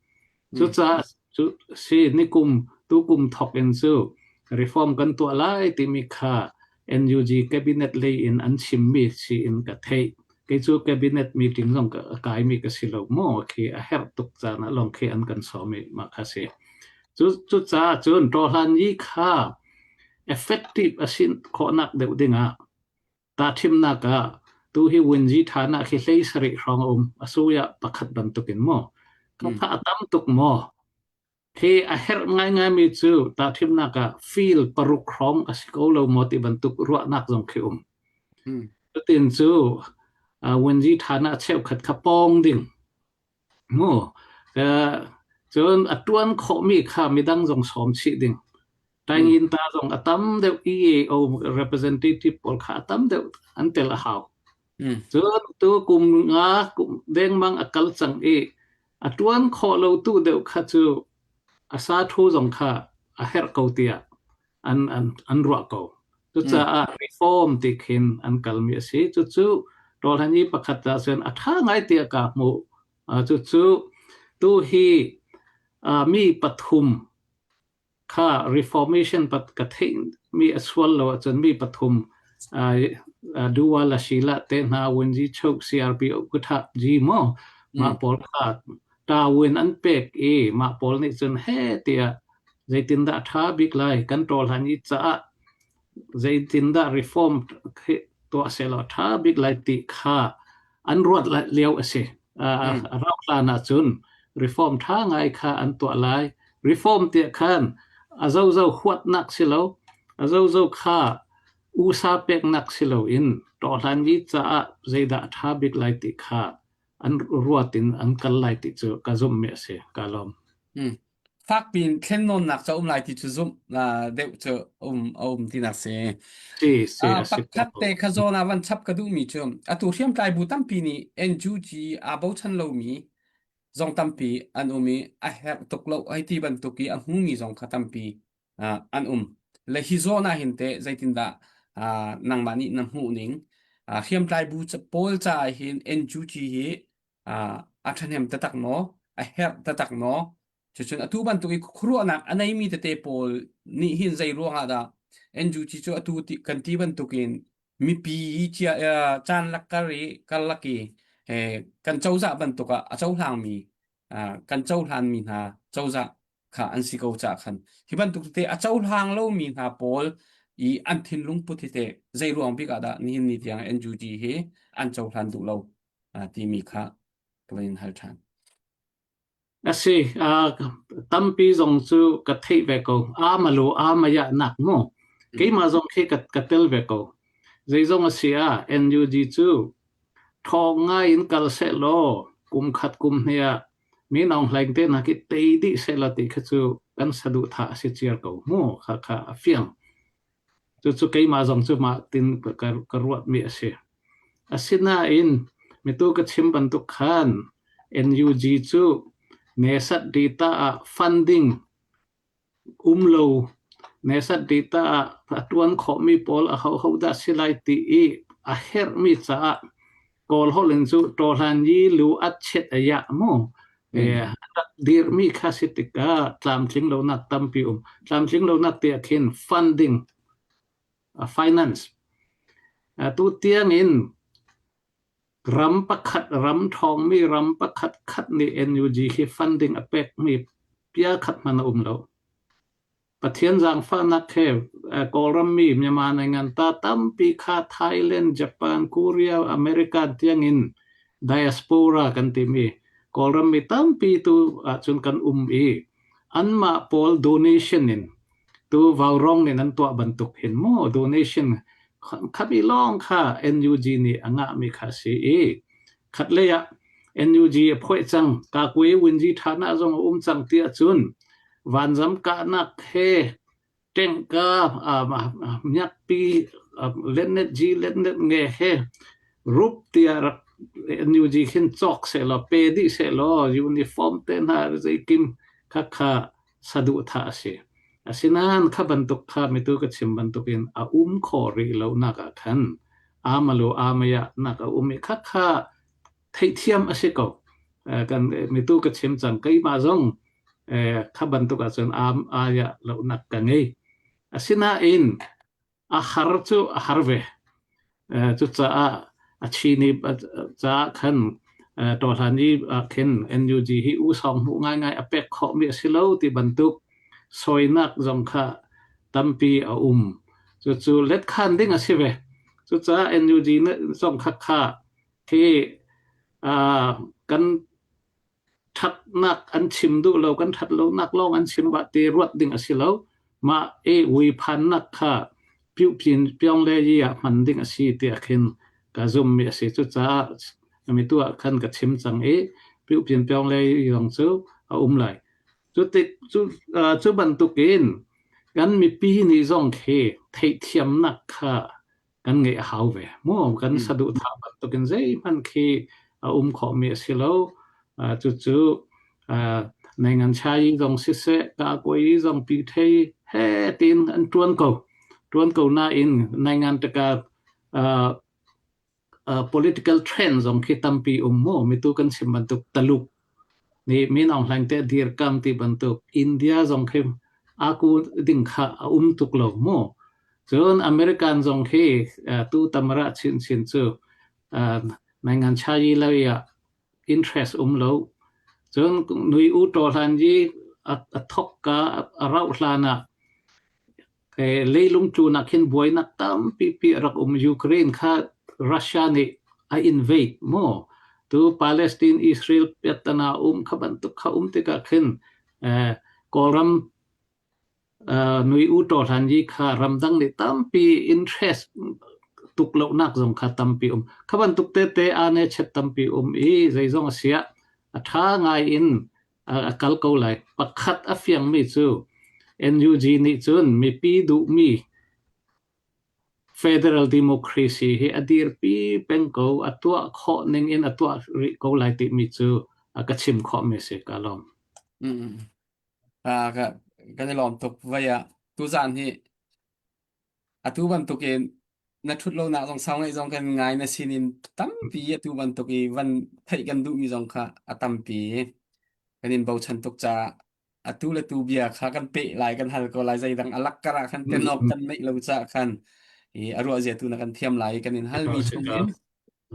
Cucaah cu si nikum tukum thok in cu reform kan tuah lai timi kha NUG cabinet lei in an chimmi si in ka theih. Kei cu cabinet meeting zong ka kaimi ka si lo maw khi a herh tuk caan ah lawng khi an kan sawm i mah kha si. Cu cucaah cun ṭawhlan yi kha effective a si khawhnak deuh dingah tahthimnak ah tu hi Winzi ṭhan ah khi hlei sarih hrawng a um a sui ah pakhat bantukin maw ka tha a tam tuk maw khi a herh ngaingaimi cu tahthimnak ah feel paruk hrawng a si ko lo maw ti bantuk ruahnak zong khi um cutin cu Winzi ṭhan ah cheukhat kha pawng ding mu cun a tuan khawhmi kha midang zong sawm chih ding. Taingin ta zong a tam deuh EAO representative pawl kha a tam deuh an tel a hau. Cun tu kum nga kum dengmang a kal cang i a tuan khawh lo tu deuh kha cu a sa thu zong kha a herh ko tiah an an an ruah ko. Cucaah reform ti khin an kalmi a si. Cucu Tawlhan i pakhat ah cun a ṭha ngai tiah ka hmuh. Cucu tu hi mi pathum kha reformation pat ka theihmi a sual lo ahcun mi pathum Duwa Lashila te hna Wenji Chok CRP Ukutha Ji maw mah pawl kha tawin an pek i mah pawl nih cun he tiah zeitindah a ṭha bik lai kan ṭawlhan i caah zeitindah reform tuah sehlaw a ṭha bik lai ti kha an ruat lio a si. A rauh hlan ahcun reform ṭha ngai kha an tuah lai. Reform tiah khan a zozo huatnak si lo, a zozo kha usa peknak si loin ṭawhhlan vi caah zeidah a ṭha bik lai ti kha an ruat in an kal lai ti cu ka zumhmi a si. Ka lawm. Fakpi in thlennawnnak ca um lai ti cu zumh deuh cu um a um tinak si. Si si a si Pakhat te kha zawn ah van chap ka duhmi cu atu hriamtlai bu tampi nih NUG aa bochan lomi zong tampi an um i a herh tuk lo hei ti bantuk i a hmumi zong kha tampi an um. Le hi zawn ah hin teh zeitindah nangmah nih na hmuh ning hriamtlai bu pawl caah hin NUG hi a ṭhahnem taktak maw? A herh taktak maw? Cucun atu bantuk i khuaruahnak a neimi tete pawl nih hin zei ruangah dah NUG cu atu ti, kan ti bantukin mipi cia, caan lak kar i karlak i kan cozah bantuk ah a cohlangmi kan cohlanmi hna cozah kha an si ko caah khan hi bantuk tete a cohlang lomi hna pawl i an thinlung put hi teh zei ruang bik ah dah nihin ni tiang NUG hi an cohlan duh lo timi kha ka van in hal ṭhan. A si, tampi zong cu ka theih ve ko. Amalu amaya nak mu. Keimah zong khi ka, ka tel ve ko. Zeizong a si ah NUG cu ṭhawng ngai in kal seh law kum khat kum hnih ah Min Aung Hlaing te hna khi tei dih sehla ti kha cu kan saduhthah a si ciar ko mu kha kha a fiang. Cucu keimah zong cu mah tin ka, ka ruatmi a si. Asinain mitu ka chim bantuk khan NUG cu nesat data ah funding um lo nesat data ah a tuan khawhmi pawl a hoho dah si lai ti i a herhmi caah Kawl holh in cu ṭawhlan yi lu at chet a yah mu. Rak dirmi kha si tikah tlamtling lonak tampi um. Tlamtling lonak ti ah khin funding, finance. Tu tiang in ram pakhat ram ṭhawngmi ram pakhat khat nih NUG hi funding a pekmi pia khat hmanh a um lo. Pathian zaangfahnak he Kawlram mi Myanmar nainganta tampi kha Thailand, Japan, Korea, America tiangin diaspora kan timi Kawlram mi tampi tu ahcun kan um i anmah pawl donation in tu vaurawng nih nan tuah bantuk hin maw donation khabi lawng kha NUG nih a ngahmi kha a si i khatlei ah NUG a phoih cang kakwe winji ṭhana zong a um cang ti ahcun vanzam kahnak he tengka miakpi letnet G letnet nge he rup tiah rak NUG khin cawk sehlaw pe dih sehlaw uniform te hna zeikim kha kha saduhthah a si. Asinain kha bantuk kha mitu ka chim bantukin a um khawh rih lonak ah khan amalu amaya nak a um i kha kha theihthiam a si ko. Kan mitu ka chim cang keimah zong kha bantuk ahcun am aya lonak ka ngei. Asinain a har cu a har ve. Cucaah a chini caah khan tawhlan i khin NUG hi u sawng hmuh ngaingai a pek khawhmi a si lo ti bantuk sawinak zong kha tampi a um. Cucu letkhan ding a si ve. Cucaah NUG zong kha kha khi kan ṭhatnak an chim duh lo, kan ṭhat lonak lawng an chim bah ti ruat ding a si lo. Mah i uiphannak kha Pyupyin Pyongyang ah hman ding a si tiah khin ka zummi a si. Cucaah mitu ah khan ka chim cang i Pyupyin Pyongyang zong cu a um lai. Cu tik cu, cu bantukin. Kan mipi nih zong khi theihthiamnak kha kan ngeih a hau ve. Mu kan saduhthah bantukin zeihmanh khi a um khawhmi a si lo. Cucu Naingan Chai zong siseh, Kakuai zong Pithei he tiin an ṭuan ko. Ṭuan ko nain Naingan taka political trend zong khi tampi um mu. Mitu kan chim bantuk Taluk nih Min Aung Hlaing te dirkam ti bantuk India zong khi aku ding kha a um tuk lo mu. Cun American zong khi tu tamara chin chin cu Naingan Chai lei ah interest um lo. Cun nui u to hlan yi a thok ka a rauh hlan ah Leilung tlun ah khin buainak tampi pi a rak um. Ukraine kha Russia nih a invade maw? Tu Palestine Israel piattana um kha bantuk kha um tikah khin Kawlram nui u taw hlan yi kha ramdang nih tampi interest tuk lonak zong kha tampi um. Kha bantuk tete ane chet tampi um i zeizong a siah a ṭha ngai in a kal ko lai. Pakhat a fiangmi cu NUG nih cun mipi duhmi federal democracy hi a dirpi peng ko, a tuah khawh ning in a tuah rih ko lai timi cu ka chim khawhmi si ka lawm. Mm. Ah, ka kan i lawm tuk vai ah tuzaan hi Atu bantukin na ṭhut lonak zong sau ngaih zong kan ngai na sinin tampi atu bantuk i van theih kan duhmi zong kha a tampi. Kan in bochan tuk caah atu le tu bia kha kan peh lai kan hal ko lai zeidang a lak kar ah khan tenawk kan neih lo caah khan i a ruah zia tu na kan thiam lai kan in halmi chungin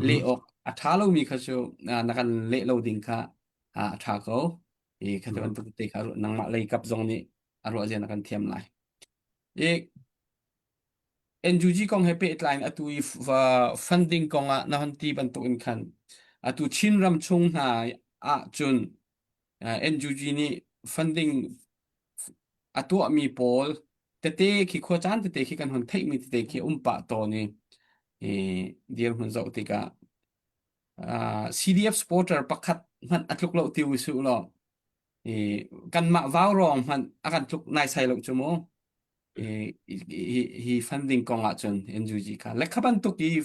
leh awk a ṭha lomi kha cu na kan leh lo ding kha a ṭha ko. I kha bantuk te kha nangmah lei kap zong nih a ruah zia na kan thiam lai. I NUG kong he pehtlai in atu i funding kong ah na hon ti bantuk in khan atu Chin ram chung hna ahcun NUG nih funding a tuahmi pawl tete khi khuacaan tete khi kan hon theihmi tete khi um pah tawn i i dirhmun zoh tikah CDF supporter pakhat hmanh a tluk lo ti u law i kanmah vaurawng hmanh a kan tluk naisai lo cu mu. I, hi, hi funding kong ah cun NUG kha le kha bantuk i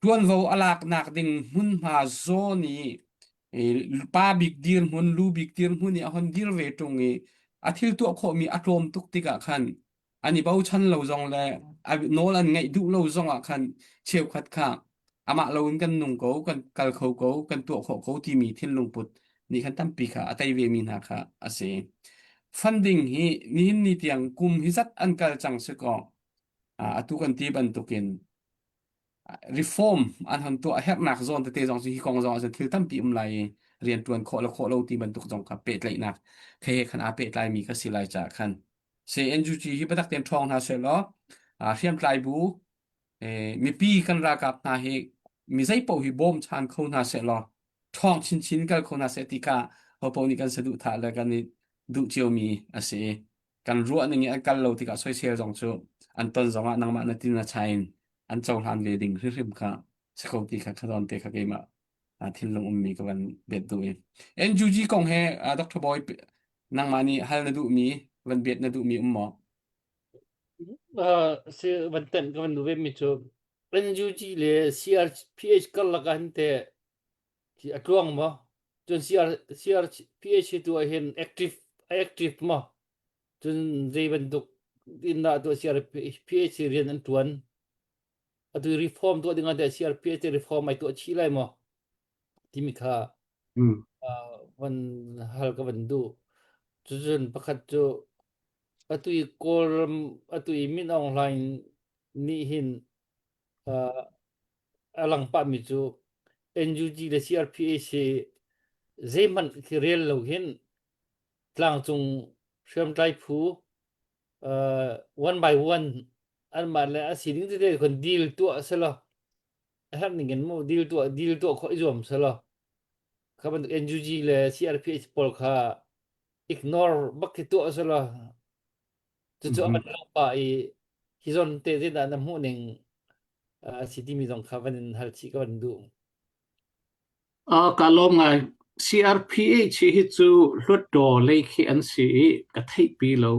tuanvo a laknak ding hmunhma zawn i pa bik dirhmun lu bik dirhmun i a hon dir ve ṭung i a thil tuah khawhmi a tlawm tuk tikah khan an i bochan lo zong le nawl an ngaih duh lo zong ah khan cheukhat kha amah lo in kan nung ko kan kal kho ko kan tuah khawh ko timi thinlung put nih khan tampi kha a tei ve mi hna kha a si. Funding hi nihin ni tiang kum hi zat an kal cang si kaw atu kan ti bantukin reform an hon tuah herhnak zawn tete zong cu hi kong zong ah thil tampi um lai i rian ṭuan khawh le khawh lo ti bantuk zong kha pehtlaihnak he khan aa pehtlai mi kha si lai caah khan CNUG hi biatak tein ṭhawng hna sehlaw hriamtlai bu mipi kan ralkap hna hi mi zeipaoh hi bawmchan kho hna sehlaw ṭhawng chinchin kal kho hna seh ti kha hopaoh nih kan saduhthah le kan i duh ciomi a si. Kan ruah ning i an kal lo tikah soisel zong cu an ton zongah nangmah na tin na chain an cohlan ve ding hrimhrim kha si ko ti kha kha te kha keimah thinlung ummi ka van bet duh i NUG kong he Dr. Boy nangmah nih hal na duhmi van bet na duhmi um maw? Si van tenh ka van duh ve mi cu NUG le CRPH karlak ah hin te a tluang maw? Cun CR, CRPH hi tu ah hin active active maw? Cun zei bantuk in dah tu CRPH rian an tuan? Atu reform tuah ding ah teh CRPH reform ai tuah chih lai maw? Timi kha van hal ka van duh. Cucun pakhat cu atu i Kawlram atu i Min Aung Hlaing nih hin uh, a lang pahmi cu NUG le CRPH hi zeihmanh khi rel lo hin tlangcung hriamtlai phu uh, one by one anmah le a sining tete khon deal tuah selaw a herh ning in mu deal tuah deal tuah khawh i zuam selaw kha bantuk NUG le CRPH pawl kha ignore bak khi tuah selaw cucu a van lo pa i hi zawn te zeidah na hmuh ning a si timi zong kha van in hal chih ka van duh. Ka lawm ngai. CRPH hi cu Hluttaw lei khi an si i ka theihpi lo.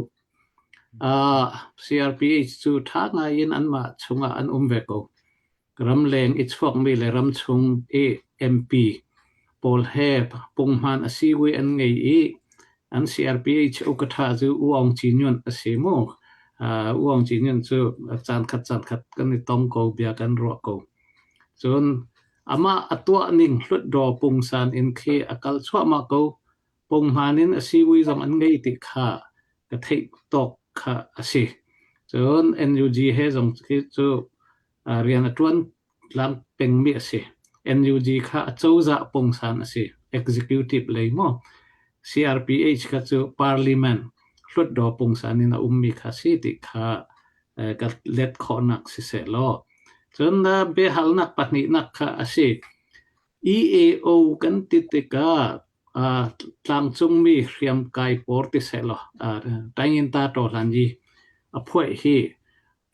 Uh, CRPH cu ṭha ngai in anmah chungah an um ve ko. Ramleng i chuakmi le ramchung i MP pawl he punghman a siwi an ngei i an CRPH ukatha cu U Aung Kyi Nyunt a si mu. Uh, U Aung Kyi Nyunt cu caan khat caan khat kan i tong ko, bia kan ruah ko. Cun amah a tuah ning hlutdaw pungsan in khi a kal chuahmah ko. Punghman in a siwi zong an ngei ti kha ka theih tawk kha a si. Cun NUG he zong khi cu rian a ṭuan tlang pengmi a si. NUG kha a cozah pungsan a si, executive lei maw. CRPH kha cu parliament hlutdaw pungsan in a ummi kha si ti kha ka let khawhnak siseh law. Cun biahalnak pahnihnak kha a si. EAO kan ti tikah tlangcungmi hriamkai pawl ti sehlaw Tainginta Tawhlanyi a phuaih hi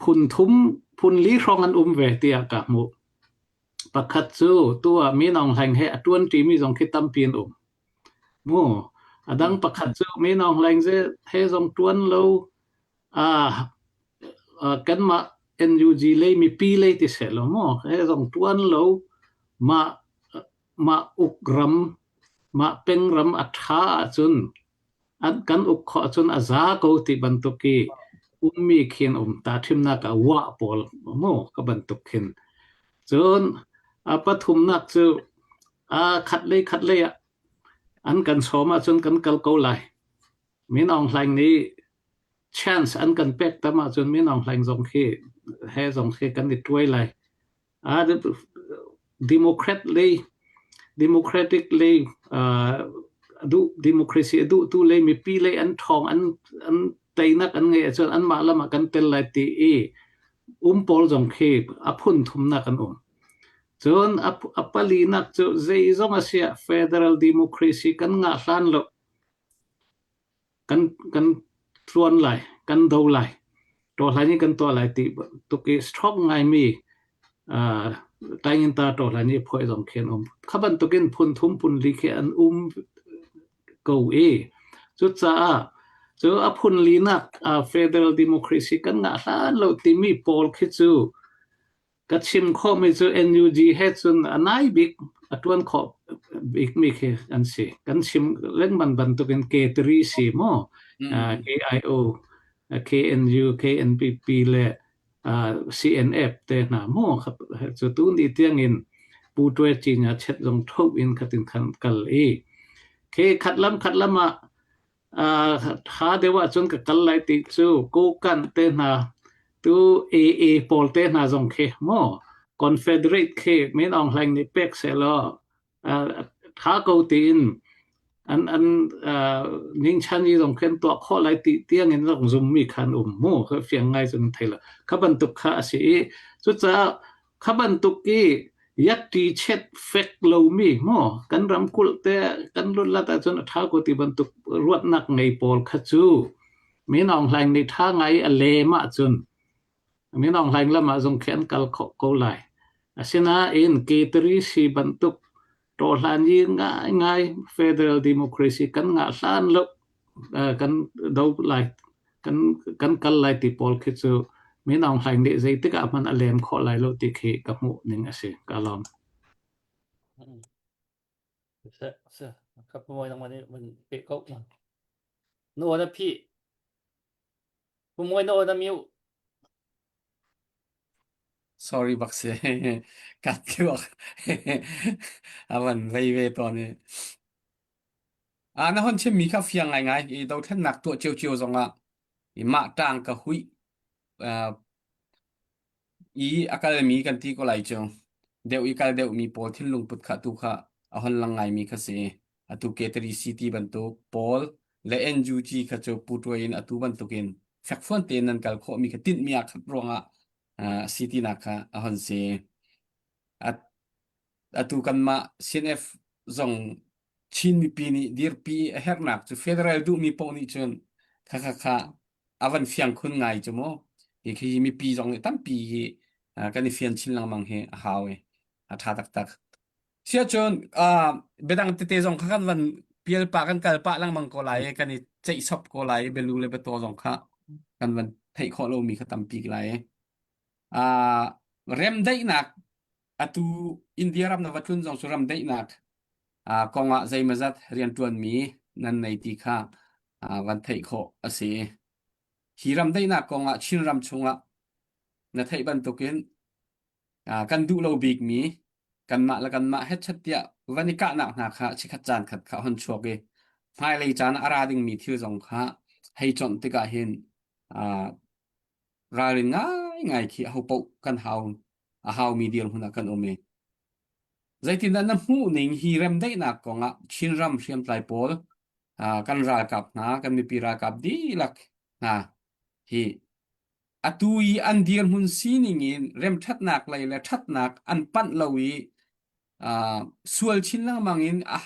phun thum phun li hrawng an um ve tiah ka hmuh. Pakhat cu tu ah Min Aung Hlaing he a ṭuanṭimi zong khi tampi an um. Mu a dang pakhat cu Min Aung Hlaing he zong ṭuan lo kanmah NUG lei mipi lei ti sehlaw maw he zong ṭuan lo mah mah uk ram mah peng ram a ṭha ahcun an kan uk khawh ahcun a za ko ti bantuk i ummi khin um ta ṭhimnak ah wah pawl maw ka bantuk khin cun a pathumnak cu a khat lei khat lei ah an kan sawm ahcun kan kal ko lai Min Aung Hlaing nih chance an kan pek tam ahcun Min Aung Hlaing zong khi he zong khi kan i tuai lai. Uh, Democrat lei Democratic lei uh, duh democracy a duhtu lei mipi lei an ṭhawng an an teinak an ngeih ahcun anmah lam ah kan tel lai ti i um pawl zong khi a phun thumnak an um. Cun a, a palinak cu zeizong a siah federal democracy kan ngah hlan lo Kan kan tluan lai, kan do lai, ṭawhhlai nih kan tuah lai ti tuk i strong ngaimi uh, tainginta ṭawhhlai nih phuai zong khi an um. Kha bantukin phun thum phun li khi an um ko i cucaah cu a phun linak uh, federal democracy kan ngah hlan lo timi pawl khi cu Ka chim khawhmi cu NUG he cun a nai bik, a ṭuan khawh bikmi khi an si. Kan chim lengmang bantukin K3 si maw, uh, KIO, KNU, KNPP le uh, CNF te hna maw cu tu ni tiangin Pu Ṭwe Cinya chet zong tho in khatin khan kal i ke khat lam khat lam ah Ṭha deuh ahcun ka kal lai ti cu Kokanh te hna tu AA pawl te hna zong khi maw Confederate khi Min Aung Hlaing nih pek sehlaw ṭha ko tiin an an ningchan i zong khi an tuah khawh lai ti tiang in rak zummi kha an um mu kha fiang ngai cun thei lo kha bantuk kha a si i cucaah Kha bantuk i yatti chet fek lomi maw kan ramkulh te kan lut ahcun a ṭha ko ti bantuk ruatnak ngei pawl kha cu Min Aung Hlaing nih ṭha ngai a lem ahcun Min Aung Hlaing lam ah zong khi an kal khawh ko lai. Asinain K3 si bantuk ṭawhhlan i ngaingai federal democracy kan ngah hlan lo kan do lai kan kan kal lai ti pawl khi cu Min Aung Hlaing nih zeitik ah hmanh a lem khawh lai lo ti khi ka hmuh ning a si. Ka lawm. Se se ka pumoi nang mani mun pe ko na. No na phi. Pumoi no na miu. Sorry bak si. Kat kiwak. Avan vei ve tawn i. Ah na hon chimmi kha fiang ngaingai i dothlennak tuah ciocio zongah i mah ṭang ka huih uh, i a kalmi kan ti ko lai cu. Deuh i kal deuhmi pawl thinlung put kha tu kha a hon lang ngaimi kha si. Atu K3 City bantuk pawl le NUG kha cu putuai in atu bantukin fekfuan tein nan kal khawhmi kha tinhmi aa khat ruangah uh, si tinak kha a hon si. At, atu kanmah CNF zong Chin mipi nih dirpi a herhnak cu federal duhmi paoh nih cun kha kha kha a van fiang khun ngai cu mu. Hi khi mipi zong nih tampi hi kan i fian chin lengmang hi a hau i a ṭha taktak. Siahcun uh, biadang tete zong kha kan van pial pah kan kal pah lengmang ko lai i kan i ceih sop ko lai i bialu le biataw zong kha. Kan van theih khawh lomi kha tampi lai. Uh, remdaihnak atu India ram na va tlun zong cu ramdaihnak uh, kongah zeimazat rianṭuanmi nan nei ti kha uh, van theih khawh a si. Hi ramdaihnak kongah Chinram chungah na theih bantukin uh, kan duh lo bikmi kanmah le kanmah hetchat tiah van i kahnak hna kha chikhat caan khat kha hon chuak i hmailei caan ah a ra dingmi thil zong kha hei conh tikah hin uh, ralrin ngaingai khi ahopaoh kan hau a haumi dirhmun ah kan um i zeitindah na hmuh ning hi remdaihnak kongah Chinram hriamtlai pawl uh, kan ralkap hna kan mipi ralkap dihlak hna hi atu i an dirhmun sining in remṭhatnak lei le ṭhatnak an panh lo i uh, sual chin lengmang in a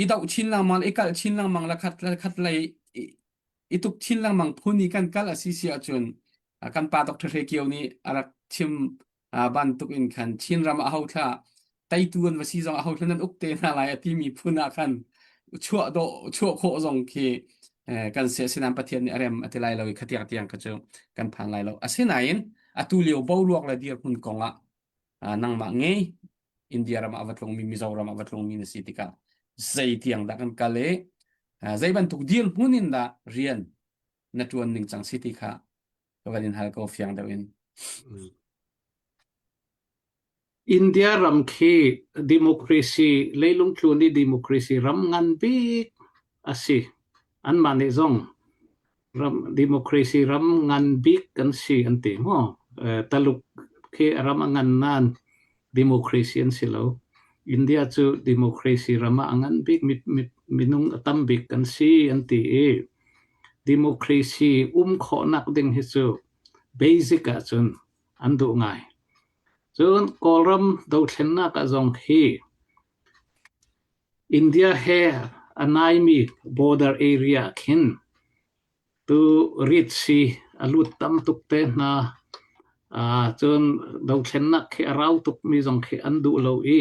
i doh chin lengmang i kalh chin lengmang le khat le khat lei i tuk chin lengmang phun i kan kal a si si ahcun kan pa Dr. Hre Kio nih a rak chim bantuk in khan Chinram a ho thla teitu an va si zong a ho thla nan uk te hna lai a timi phun ah khan chuah dawh chuah khawh zong khi kan sia sinan Pathian nih a rem a ti lai lo i khatiang tiang kha cu kan phan lai lo asinain atu lio boruak le dirhmun kong ah nangmah ngei India ram ah va tlungmi Mizoram ah va tlungmi na si tikah zei tiang dah kan kal i zei bantuk dirhmun in dah rian na ṭuan ning cang si ti kha ka van in hal ko fiang deuh in. India ram khi democracy leilung tlun i democracy ram ngan bik a si. Anmah nih zong ram democracy ram ngan bik kan si an ti maw? Taluk khi ram a ngan nain democracy an si lo. India cu democracy ram ah a ngan bik minung a tam bik kan si an ti i democracy um khawhnak ding hi cu basic ahcun an duh ngai. Cun Kawlram dothlennak ah zong hi India he a naimi border area khin tu ritsi a lut tam tuk te hna. Cun dothlennak khi a rau tukmi zong khi an duh lo i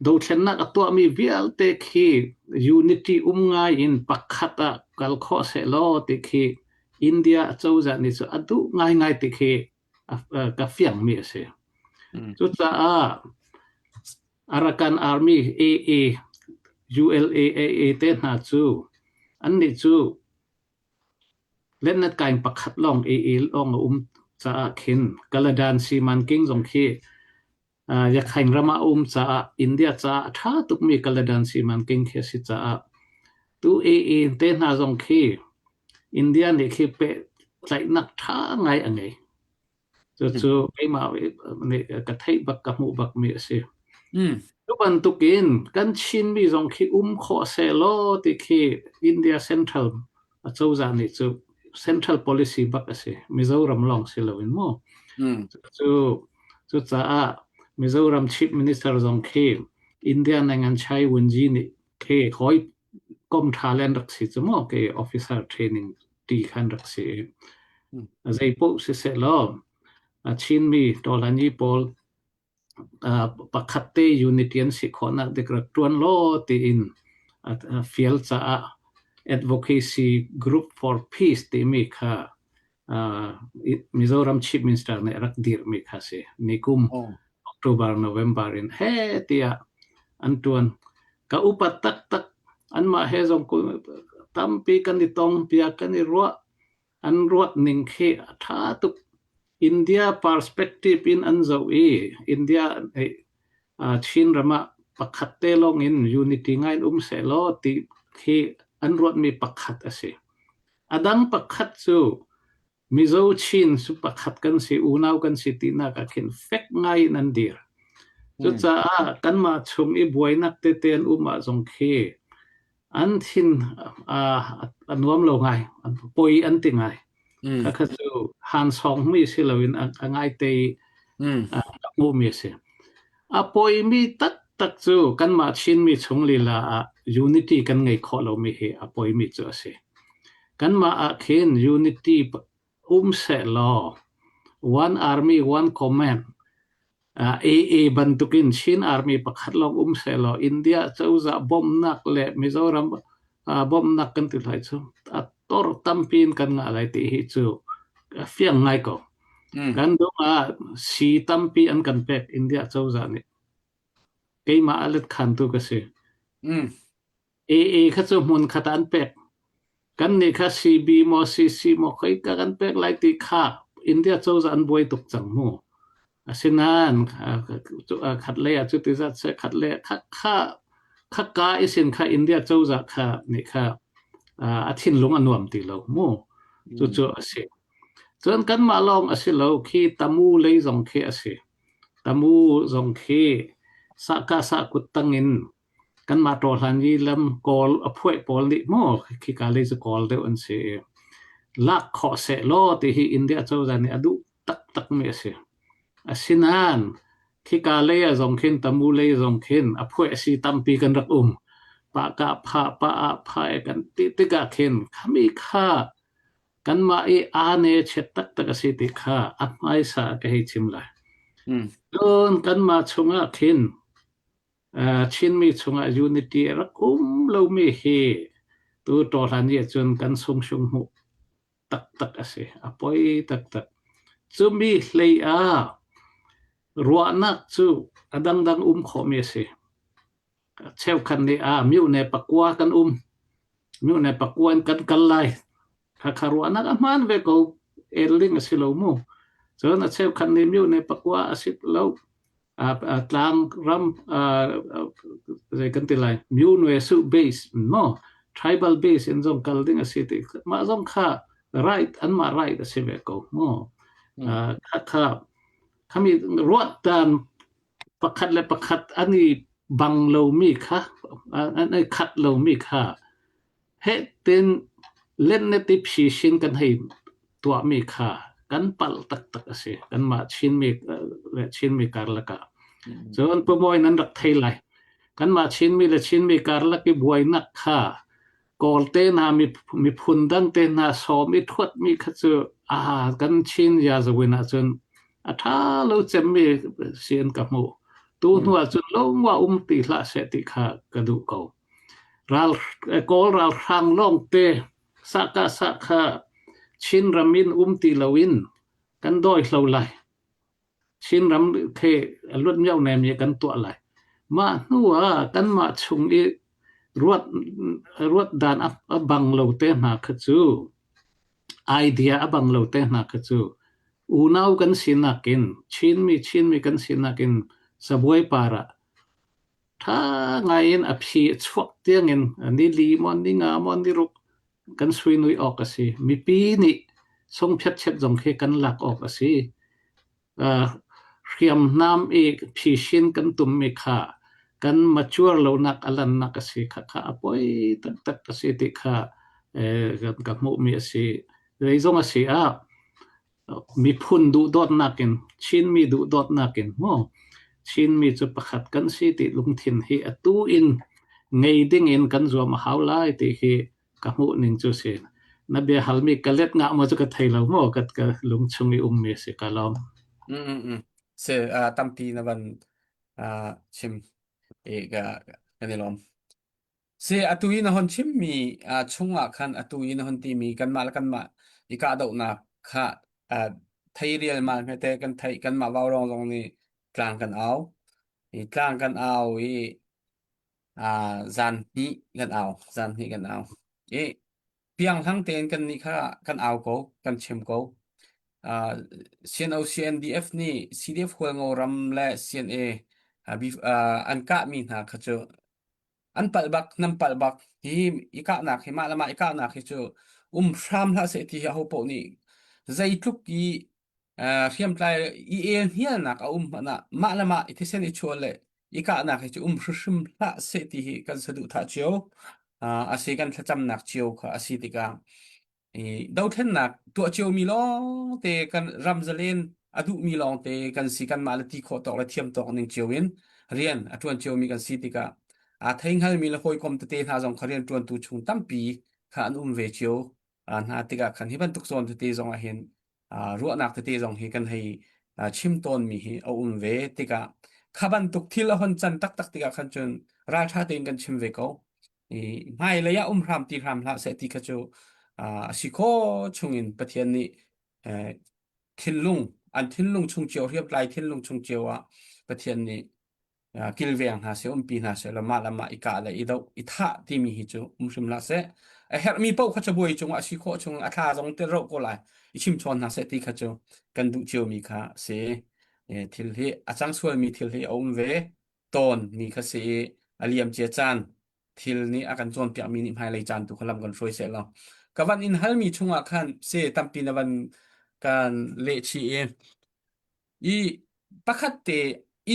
Dothlennak a tuahmi vialte khi unity um ngai in pakhat ah kal khawh sehlaw ti khi India acozah nih cu a duh ngaingai ti khi ka fiangmi a si. Cucaah Arakan Army AA, ULAAA te hna cu annih cu Letnat kaing pakhat lawng AA lawng a um caah khin Kaladan Simanking zong khi Yakhaing ram ah a um caah India caah a ṭha tukmi Kaladan simanking khi a si caah tu AA te hna zong khi India nih khi pehtlaihnak ṭha ngai a ngei. Cucu keimah nih ka theih bak ka hmuh bakmi a si. Cu bantukin kan Chinmi zong khi um khawh sehlaw ti khi India Central acozah nih cu central policy bak a si. Mizoram lawng si loin mu. Cu cucaah Mizoram Chief Minister zong khi India Nangan Chai Wunji nih khi hawi kom ṭha le an rak si cu mu ke officer training ti khan rak si. Zei paoh siseh law Chinmi Tawlani pawl pakhat te unity an si khawhnak dik rak ṭuan law tiin a fial caah Advocacy Group for Peace timi kha Mizoram Chief Minister nih a rak dirhmi kha si. Nikum October November in he tiah an ṭuan. Ka upat taktak anmah he zong tampi kan i tong bia kan i ruah An ruat ning khi a ṭha tuk. India perspective in an zoh i India nih Chinram ah pakhat te lawng in unity ngai in um sehlaw ti khi an ruatmi pakhat a si. A dang pakhat cu Mizo Chin cu pakhat kan si, unau kan si tinak ah khin fek ngai in an dir. Cucaah kanmah chung i buainak tete an um ah zong khi an thin a nuam lo ngai poi an ti ngai khakha cu han song mi si loin a ngai te a hmu mi a si a poi mi taktak cu kanmah Chinmi chung lila ah unity kan ngei khawh lo mi hi a poi mi cu a si kanmah ah khin unity um seh law one army one command AA bantukin Chin Army pakhat lawng um sehlaw India cozah bawmhnak le Mizoram Bawmhnak kan ti lai cu a tor tampi in kan ngah lai ti hi cu a fiang ngai ko. Kan dong ah sii tampi an kan pek India cozah nih. Keimah a let khantu ka si. AA kha cu hmun khat ah an pek. Kannih kha CB maw CC maw khoika kan pek lai ti kha India cozah an buai tuk cang mu. Asinain khat lei ah cuti zat seh khat lei ah kha kha kha ka isin kha India cozah kha nih kha a thinlung a nuam ti lo mu. Cucu a si. Cun kanmah lawng a si lo khi tamu lei zong khi a si. Tamu zong khi sahkah sah kut tang in Kanmah ṭawhlan i lam Kawl a phuaih pawl nih maw khika lei cu Kawl deuh an si i lak khawh sehlaw ti hi India cozah nih a duh taktakmi a si. Asinain khika lei ah zong khin Tamu lei zong khin a phuaih a si tampi kan rak um. Pah kah phah pah ah phah e kan ti tikah khin khami kha kanmah i aane chiat taktak a si ti kha a hmaisa ah ka hei chim lai. Cun kanmah chungah khin Chinmi chungah unity a rak um lomi hi tu ṭawhlan ni ahcun kan sungsung hmuh taktak a si. A poi taktak. Cumi hlei ah ruahnak cu a dangdang um khawhmi a si. Cheukhat nih ah myone pakua kan um. Myone pakua in kan kal lai. Khakha ruahnak a hmaan ve ko. El ding a si lo mu. Cun a cheukhat nih myone pakua a si lo. Tlang ram zei kan ti lai Myunwe su base no tribal base in zong kal ding a si ti mah zong kha right anmah right a si ve ko mu kha kha khami ruat dan pakhat le pakhat an i bang lomi kha an i khat lomi kha Heh tiin lennet i phisin kan hei tuahmi kha kan palh taktak a si. Kanmah Chinmi le Chinmi karlak ah. Cun Pumawi nan rak thei lai. Kanmah Chinmi le Chinmi karlak i buainak kha Kawlte hna miphun dang te hna sawm i thuatmi kha cu ah kan Chin yazawin ahcun a ṭha lo cemmi si an ka hmuh. Tu hnu ahcun lungwa um ti hlah seh ti kha ka duh ko. Ral, Kawl ralhrang lawngte sahkahsah kha Chinram in um ti loin kan dawi hlo lai. Chinram khi luat mionem i kan tuah lai. Mah hnu ah kanmah chung i ruat, ruat dan a, a bang lo te hna kha cu idea a bang lo te hna kha cu unau kan sinak in Chinmi Chinmi kan sinak in sabuai par ah Ṭha ngaiin a phi a chuak tiangin nili maw ni nga maw ni ruk kan suinui awk a si. Mipi nih sungphiatchiat zong khi kan lak awk a si. Uh, hriamnam i phisin kan tummi kha kan mature lonak a lannak a si kha kha a poi taktak a si ti kha eh, ka hmuhmi a si. Zeizong a si ah miphun duhdawtnak in Chinmi duhdawtnak in maw Chinmi cu pakhat kan si ti lungthin hi atu in ngei ding in kan zuam a hau lai ti hi ka hmuh ning cu si. Na bia halmi ka let ngah maw cu ka thei lo maw ka ka lungchung i ummi si ka lawm. Mm mm mm. Se uh, tampi na van uh, chim e ka kan i lawm. Si atu i na hon chimmi uh, chungah khan atu i na hon timi kanmah le kanmah i kahdohnak kha uh, thei rialmal hmete kan theih kanmah vaurawng zong nih tlang kan au. I tlang kan au i uh, zan hnih kan au, zan hnih kan au. I pianghlang tein kannih kha kan au ko, kan chim ko. Uh, CNO CNDF nih CDF Hualngo ram le CNA uh, uh, an kahmi hna kha cu An palh bak, nan palh bak. Hi i kahnak hi mah le mah i kahnak hi cu um hram hlah seh ti hi ahopaoh nih zeitluk i uh, hriamtlai i el hnialnak a um hmanh ah mah le mah i thisen i chuah le i kahnak hi cu um hrimhrim hlah seh ti hi kan saduhthah cio. Uh, a si kan thlacamnak cio kha a si tikah I dothlennak tuah ciomi lawngte kan ram zalen a duhmi lawngte kan si kanmah le ti khawh tawk le thiam tawk ning cio in rian a ṭuan ciomi kan si tikah aa thei hngalmi le hawikom tete hna zong kha rian ṭuantu chung tampi kha an um ve cio hna tikah khan hi bantuk zawn tete zong ah hin ruahnak tete zong hi kan hei chim tawnmi hi a um ve tikah kha bantuk thil a hon can taktak tikah khan cun ralṭha tein kan chim ve ko. I hmailei ah um hram ti hram hlah seh ti kha cu a si khawh chungin Pathian nih thinlung an thinlung chung cio hriamtlai thinlung chung cio ah Pathian nih kilveng hna seh umpi hna seh law mah le mah i kah le i doh i thah timi hi cu um hrim hlah seh a herhmi paoh kha cabuai cungah a si khawh chung a thla zong tel roh ko lai i chimchawn hna seh ti kha cu kan duh ciomi kha si thil hi a cang sualmi thil hi a um ve tawn mi kha si i a liam cia caan thil nih a kan cawnpiakmi nih hmailei caan tu kha lam kan hruai seh law ka van in halmi chungah khan se tampi na van kan leh chih i i pakhat te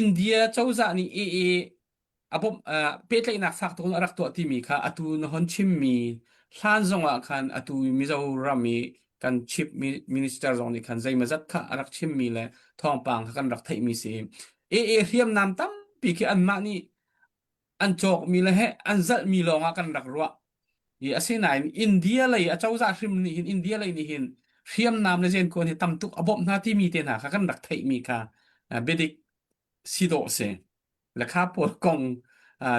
India cozah nih i i a bawmh pehtlaihnak fak tuk in a rak tuah timi kha atu na hon chimmi hlan zongah khan atu Mizoram i kan chief minister zong nih khan zeimazat kha a rak chimmi le thawngpang kha kan rak theihmi si. AA hriamnam tampi khi anmah nih an cawkmi le he an zalhmi lawngah kan rak ruah. I asinain India lei a cozah hrim nih hin India lei nih hin hriamnam le zenkuan hi tam tuk a bawmh hna timi te hna kha kan rak theihmi kha biadik si dawh si. Lekha pawl kong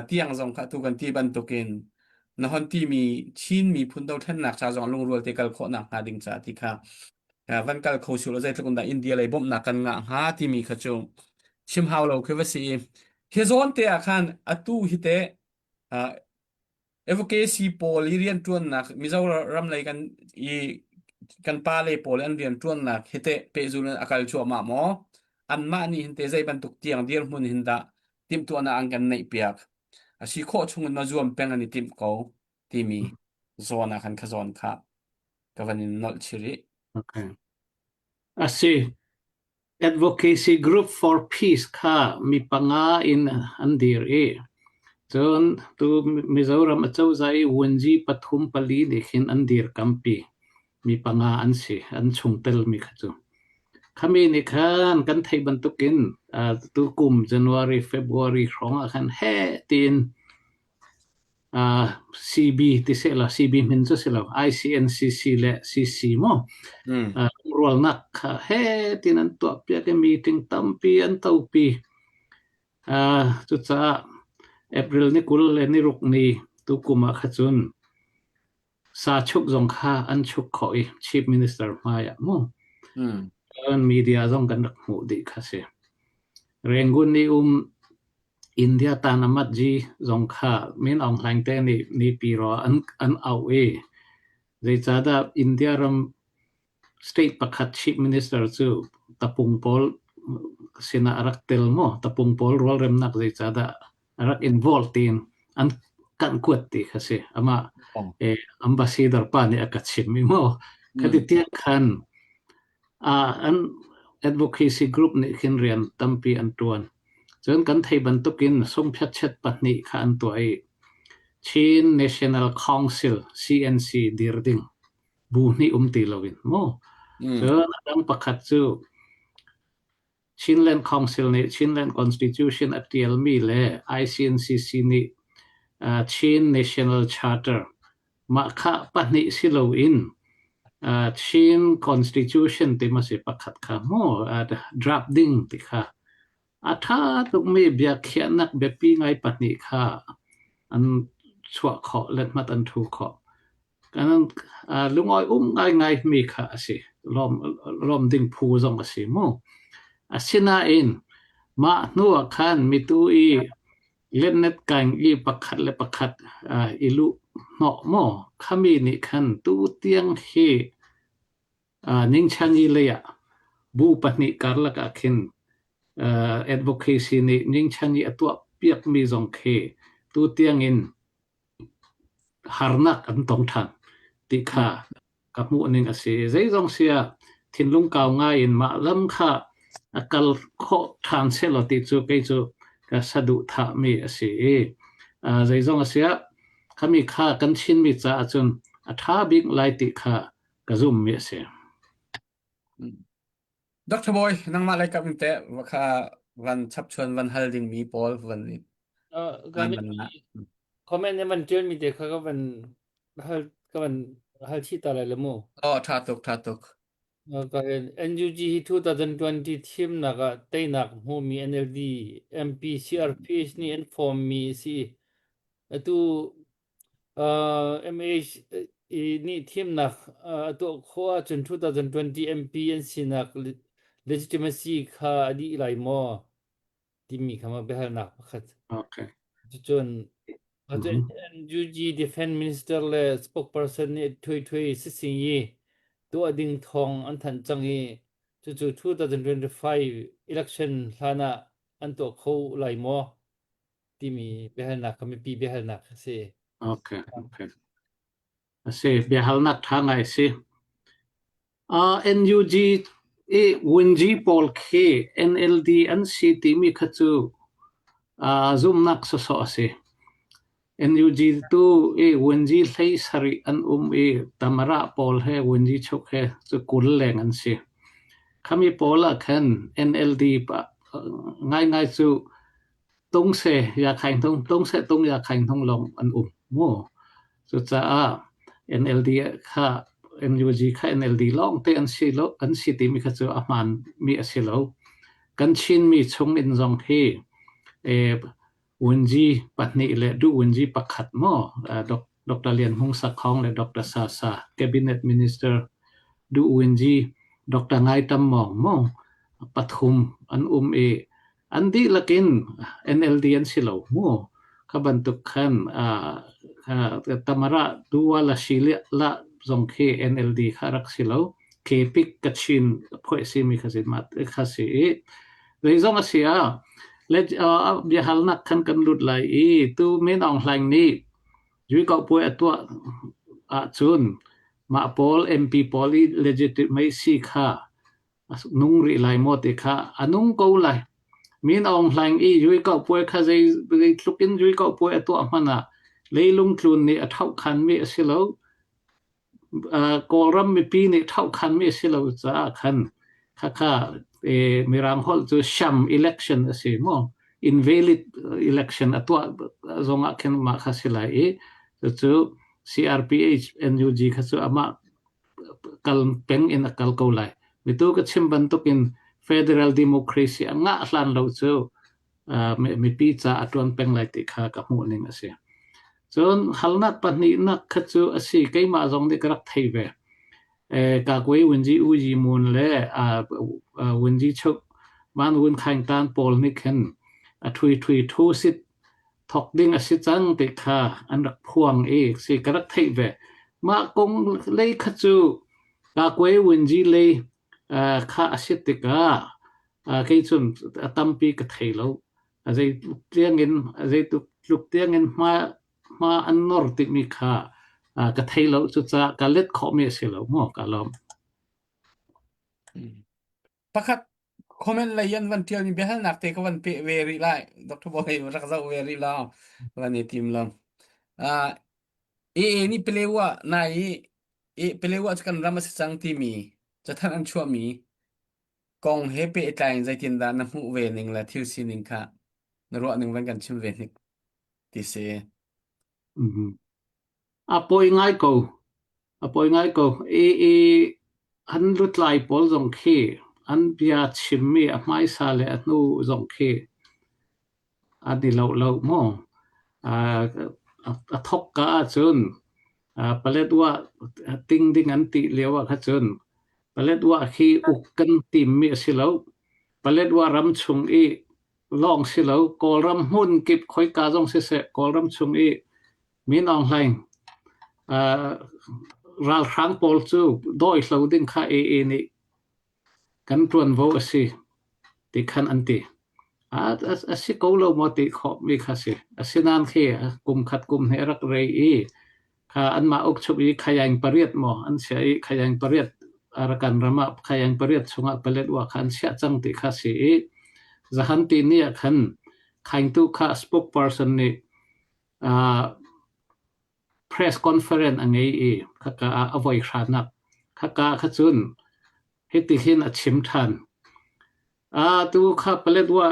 tiang zong kha tu kan ti bantukin na hon timi Chin miphun dothlennak ca zong lungrual te kal khawhnak hnga ding ca ti kha van kal kho sul zeitluk in dah India lei bawmhnak kan ngah hnga timi kha cu chim hau lo khi va si i hi zawn te ah khan atu hi te Advocacy pawl i rianṭuannak Mizoram lei kan i kan pale pawl an rianṭuannak hi teh pehzul in a kal cuahmah maw? Anmah nih hin teh zei bantuk tiang dirhmun hin dah timhtuahnak an kan neihpiak? A si khawh chung in na zuam peng an i timh ko timi zawn ah khan kha zawn kha ka van in nolh chih rih. Okay. A si. Advocacy Group for Peace kha mi panga in an dir i cun tu Mizoram acozah i vunzi pathum pali nih khin an dirkampi. Mi panga an si, an chungtel mi kha cu. Khami nih khan kan theih bantukin uh, tu kum January, February hrawng ah khan heh tiin CB ti sehla CB min cu si lo ICNCC le CC mu lungrualnak kha he tin an tuah piak i meeting tampi an topi cucaah April ni 20 le ni ruk ni tukum ah kha cun Sa chuk zong kha an chuk khawh i Chief Minister hmai ah mu. Cun media zong kan rak hmuh dih kha si. Rangoon i um India Tanamatji zong kha Min Aung Hlaing te nih Nipiraw an an auh i zeicahdah India ram state pakhat Chief Minister cu tapung pawl sinah a rak tel maw? Tapung pawl rualremnak zeicahdah a rak involve tiin an kan kuat ti kha si. Amah eh, ambassador pa nih a ka chim i maw khati tiang khan an advocacy group nih khin rian tampi an tuan. Cun kan thei bantukin sungphiatchet pahnih kha an tuah i Chin National Council CNC dir ding bu hnih um ti loin mu. Cun a dang pakhat cu Chinland Council nih Chinland Constitution a ṭialmi le ICNCC nih Chin National Charter mah kha pahnih si loin Chin Constitution ti ma si pakhat kha mu draft ding ti kha a ṭha tukmi biakhiahnak biapi ngai pahnih kha an chuah khawh lethmat an ṭhu khawh. Kan lungawi um ngaingai mi kha a si. Lawm, lawm ding phu zong a si mu. Asinain mah hnu ah khan mitu i letnet kaing i pakhat le pakhat i luh hnawh maw khami nih khan tu tiang hi ningchan i lei ah bu pahnih karlak ah khin advocacy nih ningchan i a tuah piakmi zong khi tu tiang in harnak an tong ṭhan ti kha ka hmuh ning a si. Zeizong si ah thinlung kau ngai in mah lam kha a kal khawh ṭhan sehlaw ti cu kei cu ka saduhthahmi a si i zeizong a si ah khami kha kan Chinmi caah cun a ṭha bik lai ti kha ka zummi a si. Dr. Bawi, nangmah lei kap in teh kha van chapchuan van hal dingmi pawl van Kan comment na van ṭial mi te kha ka van hal ka van hal chih ta lai le mu. Oh, ṭha tuk, ṭha tuk. Ka NUG hi 2020 thimnak ah teinak hmumi NLD MP CRPH nih an form mi a si. Atu. Uh, MH i nih thimnak uh, a tuah khawh ahcun 2020 MP an sinak legitimacy kha a dih lai maw timi kha ma biahalnak pakhat. Okay. Cucun mm-hmm. NUG Defense Minister le spokesperson nih thui thui sising i tuah ding thawng an thanh cang i cucu 2025 election hlan ah an tuah kho lai maw timi biahalnak kha mipi biahalnak a si. Okay, okay. A si, biahalnak ṭha ngai a si. Uh, NUG i Winji pawl khi NLD an si timi kha cu uh, zumnak sawsawh a si. NUG tu i Winji hlei sarih an um i Tamara pawl he Winji chuk he cu 20 leng an si. Khami pawl ah khan NLD pa ngaingai cu tung se ya khaing tung tung se tung ya khaing tung lawng an um mu cucaah NLD kha NUG kha NLD lawng te an si lo an si timi kha cu a hmaan mi a si lo kan Chinmi chung in zong hi e Wunji pahnih le du Wunji pakhat mo Dr. Lian Hmung Sakhong le Dr. Sa Sa cabinet minister du Wunji Dr. Ngai Tam Mong mo pathum an um i An dihlak in NLD an si lo mu. Kha bantuk khan Tamara Dua la si la zong khi NLD kha rak si lo. Kpik Kachin phoih simi kha si ma kha si i zeizong a si ah biahalnak khan kan lut lai i tu Min Aung Hlaing nih Juikauhpuai a tuah ahcun mah pawl MP pawl i legitimacy kha a nung rih lai maw ti kha a nung ko lai. Min Aung Hlaing i Yuikauhpuai kha zei zeitluk in Yuikauhpuai a tuah hmanh ah leilung tlun nih a ṭhohkhanmi a si lo. Uh, Kawlram mipi nih ṭhohkhanmi a si lo caah khan khakha eh, Mirang holh cu sham election a si maw? Invalid election a tuah zong ah khin mah kha si lai i cucu CRPH NUG kha cu amah kal peng in a kal ko lai. Mitu ka chim bantukin federal democracy a ngah hlan lo cu uh, mipi ca a tuan peng lai ti kha ka hmuh ning a si. Cun halnak pahnihnak kha cu a si keimah zong nih ka rak thei ve. Eh, Kakwe Wunji U Yi Mun le uh, Wunji Chuk Man Wun Khaing Tan pawl nih khin a thui thui thu sit thok ding a si cang ti kha an rak phuang i si ka rak theih ve. Mah kong lei kha cu Kakwe Wunji lei uh, kha a si tikah uh, kei cun a tampi ka thei lo. A zei tiang in a zei tluk tiang in hma hma an nor timi kha uh, ka thei lo cucaah ka let khawhmi a si lo maw ka lawm. Pakhat comment lei an van tial mi biahalnak te ka van peh ve rih lai. Dr. Boy rak zoh ve rih lo. Van i tim lo. Uh, AA nih Palewa nai i e Palewa cu kan ram a si cang timi cathanh an chuahmi kong he pehtlai in zeitindah na hmuh ve ning le thil sining kha na ruah ning van kan chim ve hnik ti si. Mm-hmm. A poi ngai ko. A poi ngai ko. I, i an lutlai pawl zong khi an bia chimmi a hmaisa le a hnu zong khi an i lo lo maw? Uh, a thok ka ahcun uh, Paletwa ting ding an ti lio ah kha cun Paletwa khi uk kan timmi a si lo. Paletwa ram chung i lawng si lo Kawlram hmun kip khoika zong siseh Kawlram chung i Min Aung Hlaing uh, ralhrang pawl cu dawi hlo ding kha AA nih kan ṭuanvo a si ti khan an ti. A, a, a si ko lo maw ti khawh mi kha si. Asinain khi kum khat kum hnih a rak rei i kha anmah ukchuk i khayaing pariat maw an chiah i khayaing pariat Arakan ram ah khayaing pariat chungah Paletwa kha an chiah cang ti kha si i zahan ti ni ah khan khaingtu kha spokesperson nih uh, press conference a ngei i khaka ah a voi hranak khaka kha cun hiti hin a chim ṭhan a tu kha Paletwa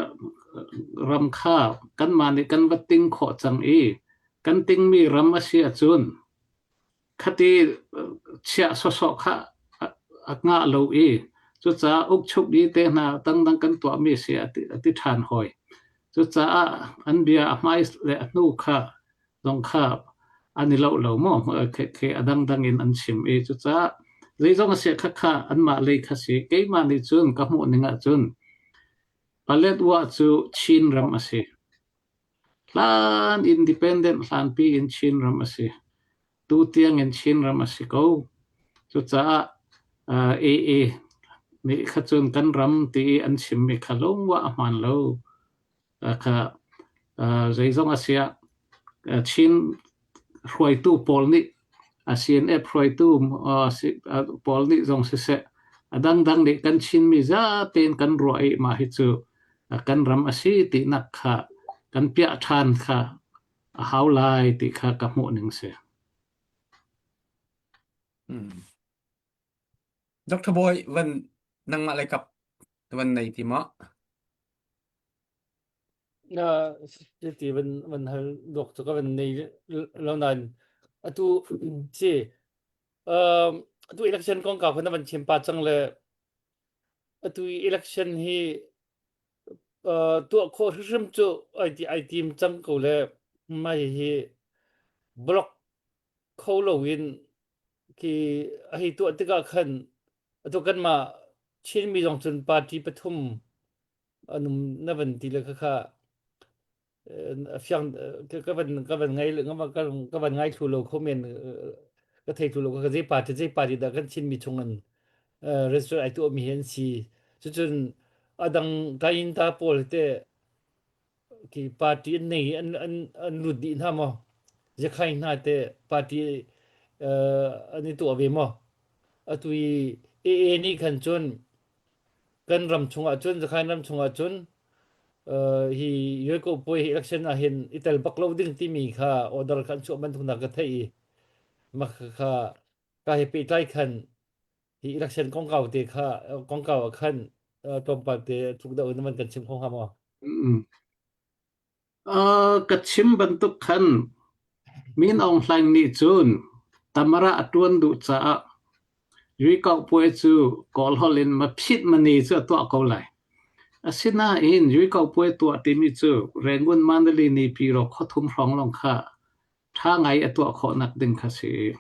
ram kha kanmah nih kan va ting khawh cang i kan tingmi ram a si ahcun khati chiah sawsawh kha a ngah lo i cucaah ukchuk i te hna dangdang kan tuahmi si a ti, a ti ṭhan hawi. Cucaah an bia a hmai le a hnu kha zong kha. an i loh lo maw khi a dangdang in an chim i cucaah zeizong a si khakha anmah lei kha si keimah nih cun ka hmuh ning ahcun Paletwa cu Chin ram a si. Hlan independent hlanpi in Chin ram a si. Tu tiang in Chin ram a si ko. Cucaah AA nih kha cun kan ram ti i an chimmi kha lungwa a hmaan lo. Kha zeizong a si ah Chin hruaitu pawl nih CNF hruaitu pawl nih zong siseh a dangdang nih kan Chinmi zapi in kan ruah i mah hi cu kan ram a si tinak kha kan piah ṭhan kha a hau lai ti kha ka hmuh ning si. Hmm. Dr. Boy van nangmah lei kap van nei ti maw? Na ti van van hal dok cu ka van nei lo nain atu si um atu election kong ka khan van chim pa cang le atu election hi tuah khawh hrimhrim cu ai ti ai tim cang ko le mai hi block kho loin khi a hei tuah tikah khan atu kanmah Chinmi zong cun party pathum an um na van ti le khakha fiang ka van ka van ngai ka van ngai thlu lo kho men ka thei thlu lo ka zei party zei party dah kan Chinmi chung an register ai tuah mi hi an si cucun adang kain ta pawl te khi party an nei an an an lut dih hna maw Yakhai hna te party an i tuah ve maw atu i AA nih khan cun kan ram chungah cun Zakhain ram chungah cun hi Yueko puai hi election ah hin i tel bak lo ding timi kha order kha an chuah bantuk nak ka theih i mah kha ka he pehtlai khan hi election kongkau te kha kongkau ah khan tlawmpal te tluk deuh in man kan chim kho hnga maw? Ka chim bantuk khan Min Aung Hlaing nih cun Tamara a ṭuan duh caah Yuikauh puai cu Kawl holh in maphit mani cu a tuah ko lai. Asinain Yuikauh puai tuah timi cu Rangoon Mandalay Naypyidaw khuathum hrawng lawng kha ṭha ngai a tuah khawhnak ding kha si.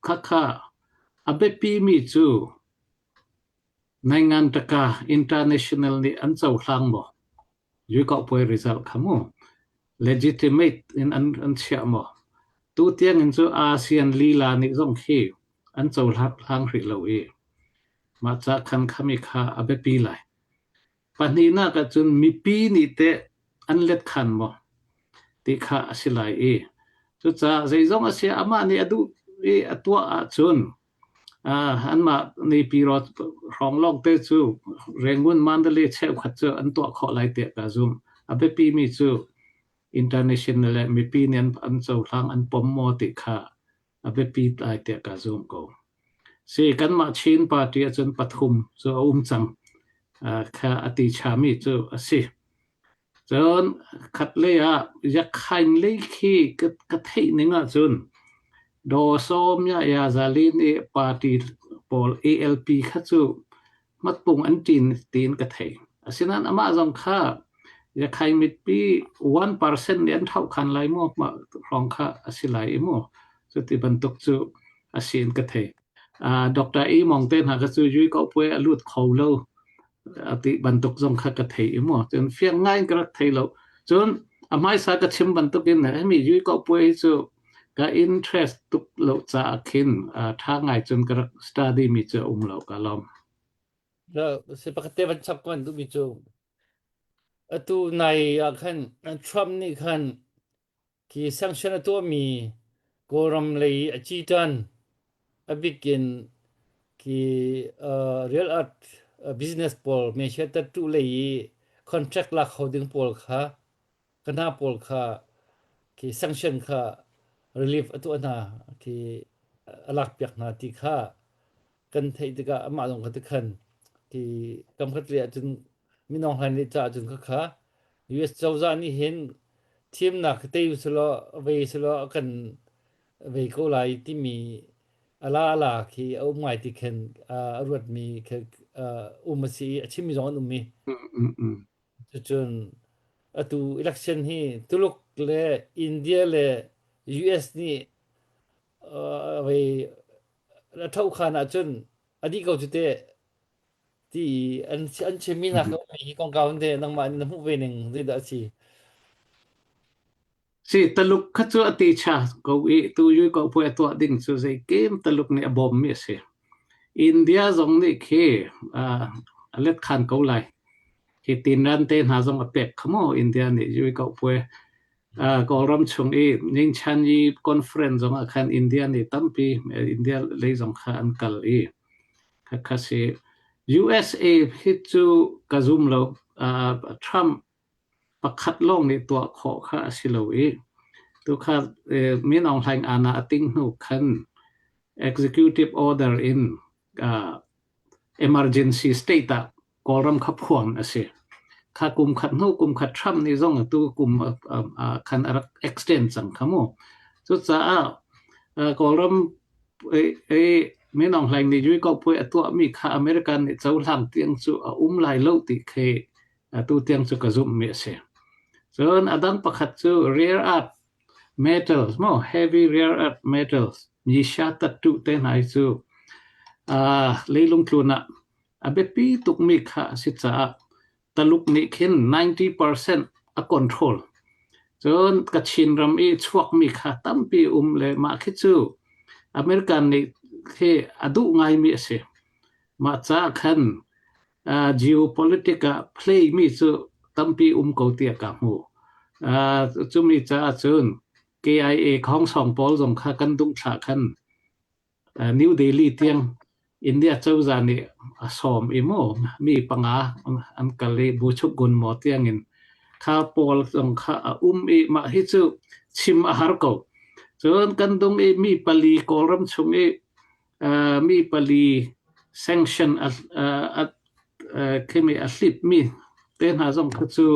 Khakha a biapimi cu Naingantaka International nih an cohlang maw? Yuikauh result kha mu legitimate in an, an chiah maw? Tu tiang in cu ASEAN lila nih zong khi an cohlang rih lo i mah ca khan khami kha a biapi lai. Pahnihnak ahcun mipi nih teh an let khan maw ti kha a si lai i cucaah zeizong a si amah nih a duh i a tuah ahcun anmah Naypyidaw hrawng lawngte cu Rangoon Mandalay cheukhat cu an tuah khawh lai tiah ka zumh. A biapimi cu international le mipi nih an, an cohlang an pom maw ti kha a biapi lai tiah ka zumh ko. Si kanmah Chin party ahcun pathum cu a um cang. Kha a ti chami cu a si. Cun khatlei ah Yakhain lei khi ka, ka theih ning ahcun Daw Saw Mya Ya Za Lin i party pawl ALP kha cu hmatpung an ṭin tiin ka thei. Asinain amah zong kha Yakhai mitpi 1% nih an ṭhauhkhan lai maw mah hrawng kha a si lai i mu. Cuti bantuk cu a si in ka thei. Uh, Dr. E Mong te hna kha cu yui ko puai a lut kho lo ti bantuk zong kha ka thei i mu cun fiang ngai in ka rak thei lo cun a hmaisa ka chim bantuk in hemi yui ko puai hi cu ka interest tuk lo caah khin ṭha ngai cun ka rak study mi cu a um lo ka lawm. Si pakhat te van chap kan duhmi cu atu nai ah khan Trump nih khan Khi sanction a tuahmi Kawlram lei a citan a bik in khi real art business pawl meichia tattoo lei i contract lak kho ding pawl kha ka hna pawl kha khi sanction kha relief a tuah hna khi a lakpiak hna ti kha kan theih tikah amah zong kha tikhan ti kamkhat lei ahcun Min Aung Hlaing nih caah cun khakha US cozah nih hin thimnak tei usulaw vei sulaw a kan vei ko lai timi ala ala khi a um ngai ti khin a ruatmi khi um a si i a chimmi zong an um i cucun atu election hi Tuluk le India le. US nih vei a ṭhoh khan ahcun a dih ko cu teh ti an an chimmi hna kha hi kongkau in teh nangmah nih na hmuh ve ning zeidah a si? Si Taluk kha cu a ti cha ko i tu yu ko puai a tuah ding cu zeikim Taluk nih a bawmmi a si. India zong nih khi a let khan ko lai. Hi tinran te hna zong a pek kha maw India nih yu ko puai Kawlram chung i Ningchan i conference zong ah khan India nih tampi India lei zong kha an kal i khakha si. USA hi cu ka zum lo. Trump Pakhat lawng nih tuah khawh kha a si lo i tukha Min Aung Hlaing aana a ting hnu khan executive order in emergency state ah Kawlram kha phuan a si. Kha kum khat hnu kum khat Trump nih zong atu kum khan a rak extend cang kha mu. Cucaah Kawlram Min Aung Hlaing nih Yuikauhpuai a tuahmi kha American nih cohlang tiang cu a um lai lo ti khi atu tiang cu ka zumhmi a si. Cun a dang pakhat cu rare earth metals mo heavy rare earth metals nyisha tattu te hna hi cu uh, leilung tlun ah a biapi tukmi kha a si caah Taluk nih khin 90% a control. Cun Kachin ram i chuakmi kha tampi um le mah khi cu American nih khi a duh ngaimi a si. Mah caah khan Geopolitic ah play mi cu tampi um ko tiah ka hmu. Cumi caah cun KIA khongsong pawl zong kha kan dung thlah khan New Delhi tiang India cozah nih a sawm i mu mi panga an kal i Buchuk Gun maw tiangin kha pawl zong kha a um i mah hi cu chim a har ko. Cun kan dung i mi pali Kawlram chung i mi pali sanction a khimi a hlipmi te hna zong kha cu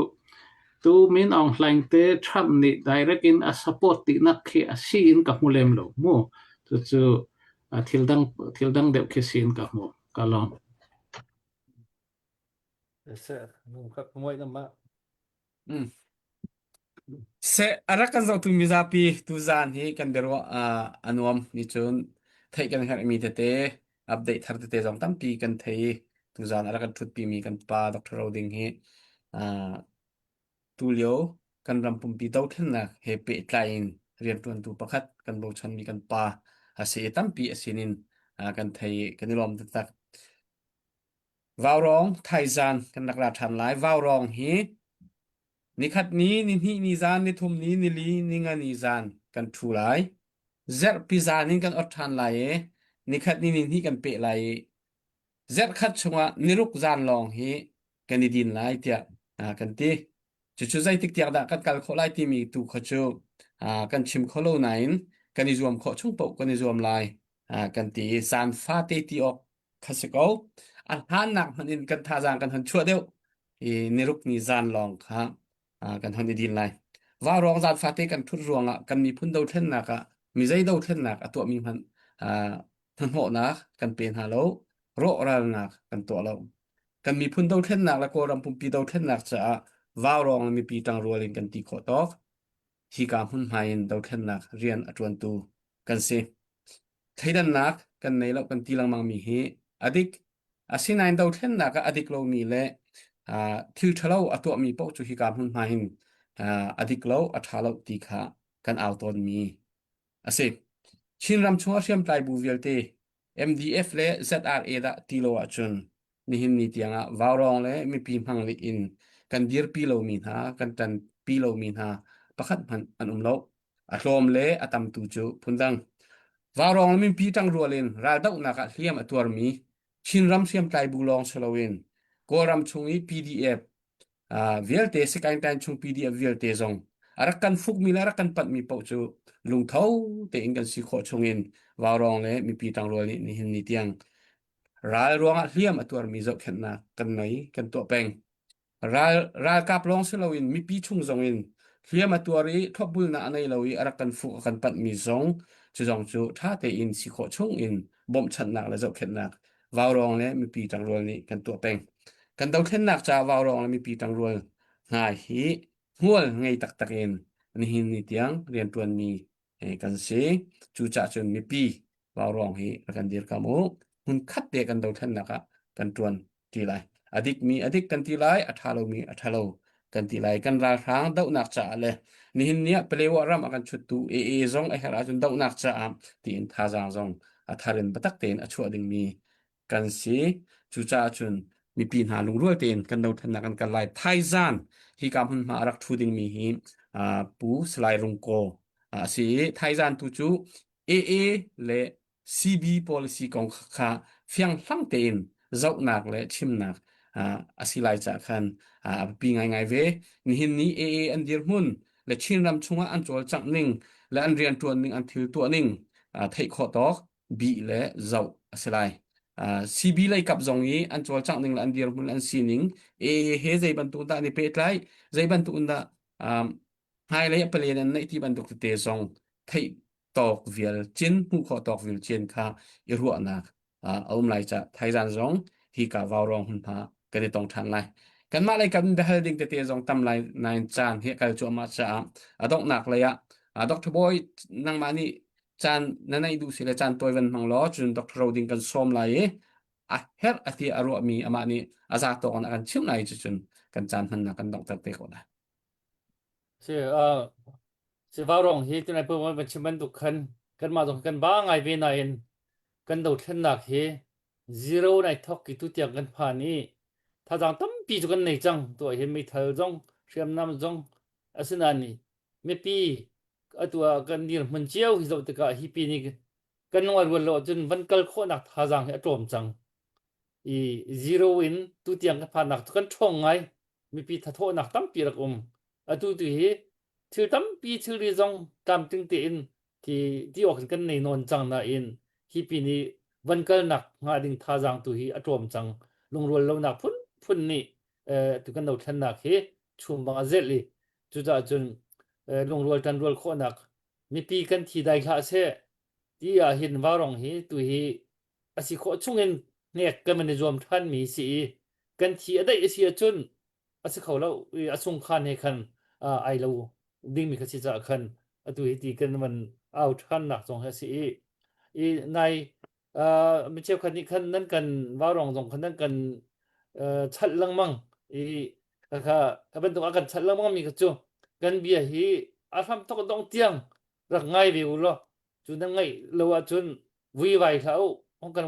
tu Min Aung Hlaing te Trump nih direct in a support tinak khi a si in ka hmu lem lo mu. Cucu thil dang thil dang deuh khi si in ka hmu. Ka lawm. Mm. Seh a rak kan zohtu mizapi tuzaan hi kan biaruah ah a nuam ni cun theih kan herhmi tete update thar tete zong tampi kan thei i tuzaan a rak kan ṭhutpimi kan pa Dr. Roding hi ah tulio kan ram pumpi dothlennak he pehtlai in rianṭuantu pakhat kan bochanmi kan pa a si i tampi a sinin ah kan thei i kan i lawm taktak. Vaurawng thaizan kan rak ra ṭhan lai. Vaurawng hi nikhat ni, nihnih ni zan, nithum ni, nili, ninga ni zan kan ṭhu lai. Zarhpi zan in kan ot ṭhan lai i nikhat ni nihnih kan peh lai i zarhkhat chungah niruk zan lawng hi kan i din lai tiah kan ti. Cucu zeitik tiang dah kan kal khawh lai timi tu kha cu kan chim kho lo nain kan i zuam khawh chung paoh kan i zuam lai kan ti i zan fate ti awk kha si ko. A hlannak hmanh in kan thazaang kan hon chuah deuh i niruk ni zan lawng kha kan hon i din lai. Vaurawng zan fate kan ṭhut ruangah kan miphun dothlennak ah mizei dothlennak a tuahmi hmanh hnahnawhnak kan pe hna lo, rawhralnak kan tuah lo. Kan miphun dothlennak le Kawlram pumpi dothlennak caah vaurawng le mipi ṭangrual in kan ti khawh tawk. Hika hmunhma in dothlennak rian a ṭuantu kan si. Thleidannak kan nei lo kan ti lengmang mi hi a dik. Asinain dothlennak ah a dik lomi le uh, thil ṭhalo a tuahmi paoh cu hika hmunhma hin uh, a dik lo, a ṭha lo ti kha kan au tawnmi a si. Chinram chungah hriamtlai bu vialte MDF le ZRA dah ti lo ahcun nihin ni tiangah vaurawng le mipi hmang nih in kan dirpi lomi hna, kan ṭanpi lomi hna pakhat hmanh an um lo. A tlawm le a tam tu cu phundang. Vaurawng le mipi ṭangrual in raldohnak ah hliam a tuarmi Chinram hriamtlai bu lawng si loin Kawlram chung i PDF uh, vialte Sakaing chung PDF vialte zong a rak kan fukmi le a rak kan panhmi paoh cu lungtho tein kan si khawh chungin vaurawng le mipi ṭangrual nih nihin ni tiang ral ruangah hliam a tuarmi zohkhenhnak kan ngei kan tuah peng. Ral ralkap lawng si loin mipi chung zong in hliam a tuar i thlopbulnak a nei lo i a rak kan fuh a kan panhmi zong cu zong cu ṭha tein si khawh chung in bawmhchanhnak le zohkhenhnak vaurawng le mipi ṭangrual nih kan tuah peng. Kan dothlennak caah vaurawng le mipi ṭangrual hna hi hmual ngei taktak in nihin ni tiang rianṭuanmi. kan si. Cucaah cun mipi vauruang hi rak kan dirkam u. Hmun khat te kan dothlennak ah kan ṭuan ti lai. A dikmi a dik kan ti lai, a ṭha lomi a ṭha lo kan ti lai. Kan ralhrang dohnak caah le nihin ni ah Palewa ram a kan chuttu AA zong a herh ahcun dohnak caah tiin thazaang zong a thar in biatak tein a chuah dingmi kan si. Cucaah cun mipi hna lungrual tein kan dothlennak kan kal lai. Thaizan hika hmunhma a rak ṭhu dingmi hi Pu Salai Rungkaw a si i thaizan tu cu AA le CB policy kong kha fianghlang tein zohnak le chimnak a si lai caah khan a biapi ngaingai ve. Nihin ni AA an dirhmun le Chinram chungah an cawlcangh ning le an rianṭuan ning, an thil tuah ning theih khawh tawk bih le zoh a si lai. CB lei kap zong i an cawlcangh ning le an dirhmun an sining AA he zei bantuk dah an i pehtlai, zei bantuk in dah hmailei a palen an neih ti bantuk tete zong theih tawk vial cin hmuh khawh tawk vial cin kha i ruahnak a um lai ca thaizan zong hi ka vaurawng hmunhma kan i tong ṭhan lai. Kanmah lei kan biahal ding tete zong tam lai nain caan hi a kal cuahmah caah a donghnak lei ah Dr. Bawi nangmah nih caan na neih duh si le caan tawi van hmang law cun Dr. Roding kan sawm lai i a herh a ti a ruahmi amah nih a za tawk in a kan chimh lai cucun kan caan hmannak kan donghter te ko lai. Si uh, si vaurawng hi tunai pu van chim bantuk khan kanmah zong kan ba ngai ve nain kan dothlennak hi zero nai thok ki tu tiang kan phan i thazaang tampi cu kan nei cang tuah hin meithal zong hriamnam zong asinain mipi atu ah kan dirhmun cio hi zoh tikah hi pi nih kan lung a rual lo ahcun van kal khawhnak thazaang hi a tlawm cang i zero in tu tiang kan phannak cu kan ṭhawng ngai mipi thathawhnak tampi rak um atu tu hi thil tampi thilri zong tlamtling tein ti ti awk in kan nei nawn cang nain hi pi nih van kalnak hnga ding thazaang tu hi a tlawm cang lungrual lonak phun phun nih tu kan dothlennak hi chum bang a zelh i cucaah cun lungrual ṭanrual khawhnak mipi kan thi dai hlah seh ti ah hin vaurong hi tu hi a si khawh chungin hnek kan van i zuam ṭhan mi si i kan thi a daih a si ahcun a si kho lo i a sungkhan he khan ai lo dingmi kha si caah khan atu hi ti kan van au ṭhannak zong hi a si i i nai mi cheukhat nih khan nan kan vaurong zong khan nan kan chalh lengmang i kha kha bantuk a kan chalh lengmang mi kha cu kan bia hi a hram thok dong tiang rak ngai ve u law cu nan ngaih lo ahcun vuivai hlah u hong kan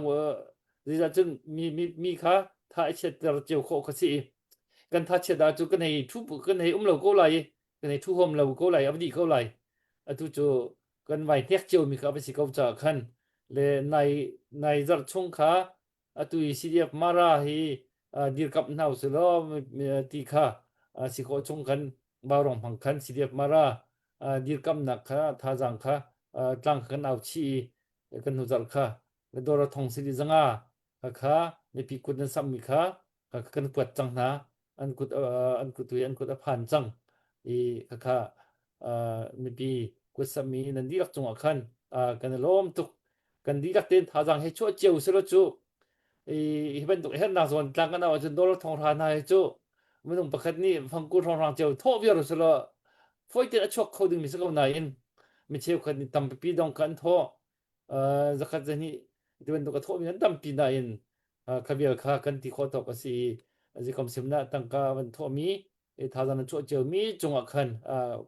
zeicah cun mi mi mi kha tha i chiatter cio khawh kha si i kan tha chiat ah cu kan hei thu kan hei um lo ko lai i kan hei thu hom lo ko lai a dih ko lai atu cu kan vai hnek cio mi kha a si ko caah khan le nai nai zarh chung kha atu i CDF Mara hi dirkamh hna usih law ti kha si khawh chung khan Vaurawng hmang khan CDF Mara dirkamhnak kha thazaang kha tlang kha kan au chih i kan hnu zarh kha dawr thong sili zanga kha mipi kut nan samhmi kha kan kuat cang hna an kut an kut an kut a phan cang i khakha mipi kut samhmi nan dihlak cungah khan kan i lawm tuk kan dihlak tein thazaang he chuah cio selaw cu hi bantuk hernak zawn tlang kan au ahcun dollar thong hra hna hi cu minung pakhat nih fangkul hrawnghrang cio thawh viar selaw fawi tein a chuak kho dingmi si ko nain mi cheukhat nih tampipi dong kha an thawh zakhat zahnih ti bantuk a thawhmi an tampi nain kha vial kha kan ti khawh tawk a si i zikom simnak tangka van thawhmi thazaang an chuah ciomi cungah khan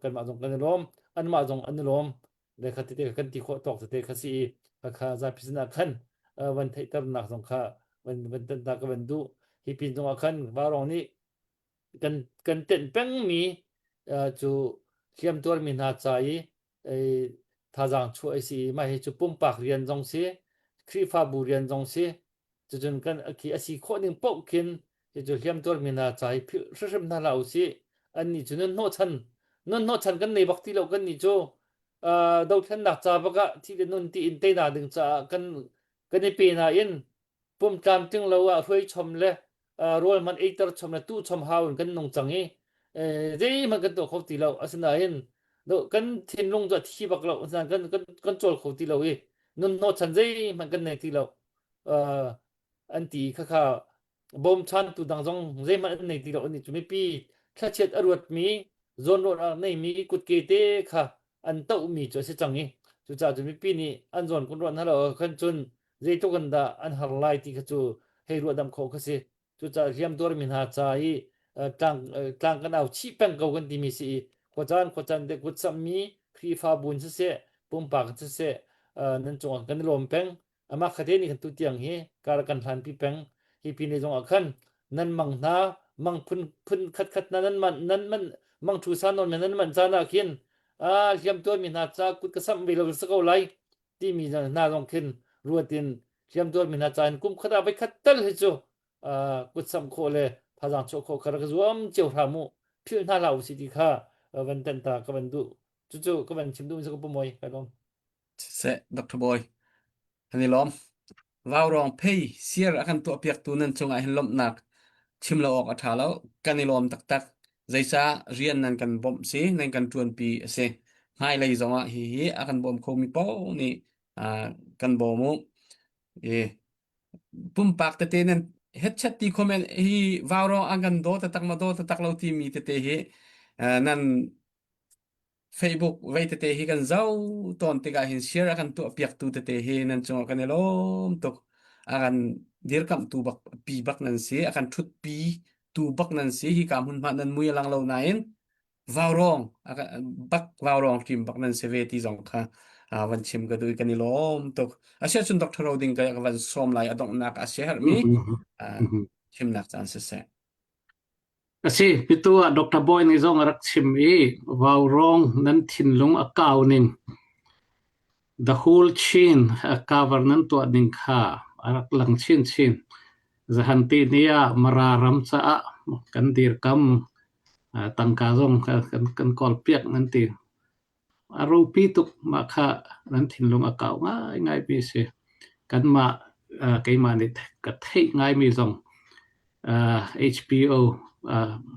kanmah zong kan i lawm anmah zong an i lawm le kha tete kan ti khawh tawk tete kha si i kha zapi sinah khan van theihternak zong kha van van tanhnak ka van duh hi pin zongah khan varong nih kan kan tenh pengmi cu hliamtuarmi hna ca i thazaang chuah a si i mah hi cu pumpak rian zong si Khrihfabu rian zong si cucun kan khi a si khawh ning paoh khin cucu hliamtuarmi hna ca hi philh hrimhrim hna hlah usih annih cu nun hnawhchan nun hnawhchan kan nei bak ti lo kan nih cu dothlennak ca bak ah thi le nun ti in teinak ding caah kan kan i pe nain pum tlamtling lo ah hruai chom le rawl hmanh eiter chom le tuh chom hau in kan nung cang i zeihmanh kan tuah kho ti lo asinain kan thinlung cu a thi bak lo asinain kan kan kan cawl kho ti lo i nun hnawhchan zeihmanh kan nei ti lo an ti khakha bawmchantu dang zong zeihmanh an nei ti lo ani cu mipi thlachiat a ruatmi zawnruahnak neimi kutke te kha. an tohmi cu a si cang i cucaah cun mipi nih an zawn kun ruah hna lo khan cun zeitluk in dah an har lai ti kha cu hei ruahdamh khawh kha si. Cucaah hliamtuarmi hna ca i tlang, tlang kan au chih peng ko kan timi si i khuacaan khuacaan te kut samhmi Khrihfabu in siseh, pumpak in siseh, nan cungah kan i lawm peng. Amah khate nih khan tutiang hi kar kan hlanpi peng. Hi pin zong ah khan nan mang hna, mang phun phun khat khat hna nan man nan man mang thu sa nawn nan man caan ah khin a hliamtuarmi hna ca kut ka samh ve lo si ko lai timi hna zong khin ruat in hliamtuarmi hna ca in kum khat ah voi khat tal hi cu kut samh khawh le thazaang chuah khawh kha rak zuam cio hram u philh hna hlah usih ti kha van tenh ta ka van duh cucu ka van chim duh mi ka pu moi kai lawm Siseh Dr. Boy kan i lawm Vaurawng phei siar a kan tuahpiaktu nan cungah hin lawmhnak chim lo awk a ṭha lo. Kan i lawm taktak. Zeicah rian nan kan bawmh si, nan kan ṭuanpi a si. Hmailei zongah hihi a kan bawm khomi paoh nih uh, kan bawm u. I pumpak tete nan hetchat ti comment hi vaurawng an kan daw taktak ma daw taktak lo timi tete hi uh, nan Facebook vei tete hi kan zoh tawn tikah hin share a kan tuahpiaktu tete hi nan cungah kan i lawm tuk. A kan dirkamhtu bak pi bak nan si, a kan ṭhutpi tu bak nan si. Hika hmunhma nan mui a lang lo nain vaurawng a kan bak vaurawng ṭim bak nan si ve ti zong kha ah van chim ka duh i kan i lawm tuk. Asiahcun Dr. Roding ka ka van sawm lai a donghnak a siaherhmi ah chimnak caan siseh. A si, pitu ah Dr. Bawi nih zong a rak chim i vaurawng nan thinlung a kau ning, the whole Chin a cover nan tuah ning kha a rak lang chinchin. Zahan ti ni ah Mara ram caah kan dirkam tangka zong kan, kan kawlpiak nan ti. A ropi tuk mah kha nan thinlung a kau ngaingaimi a si. Kanmah keimah nih ka theih ngaimi zong HBO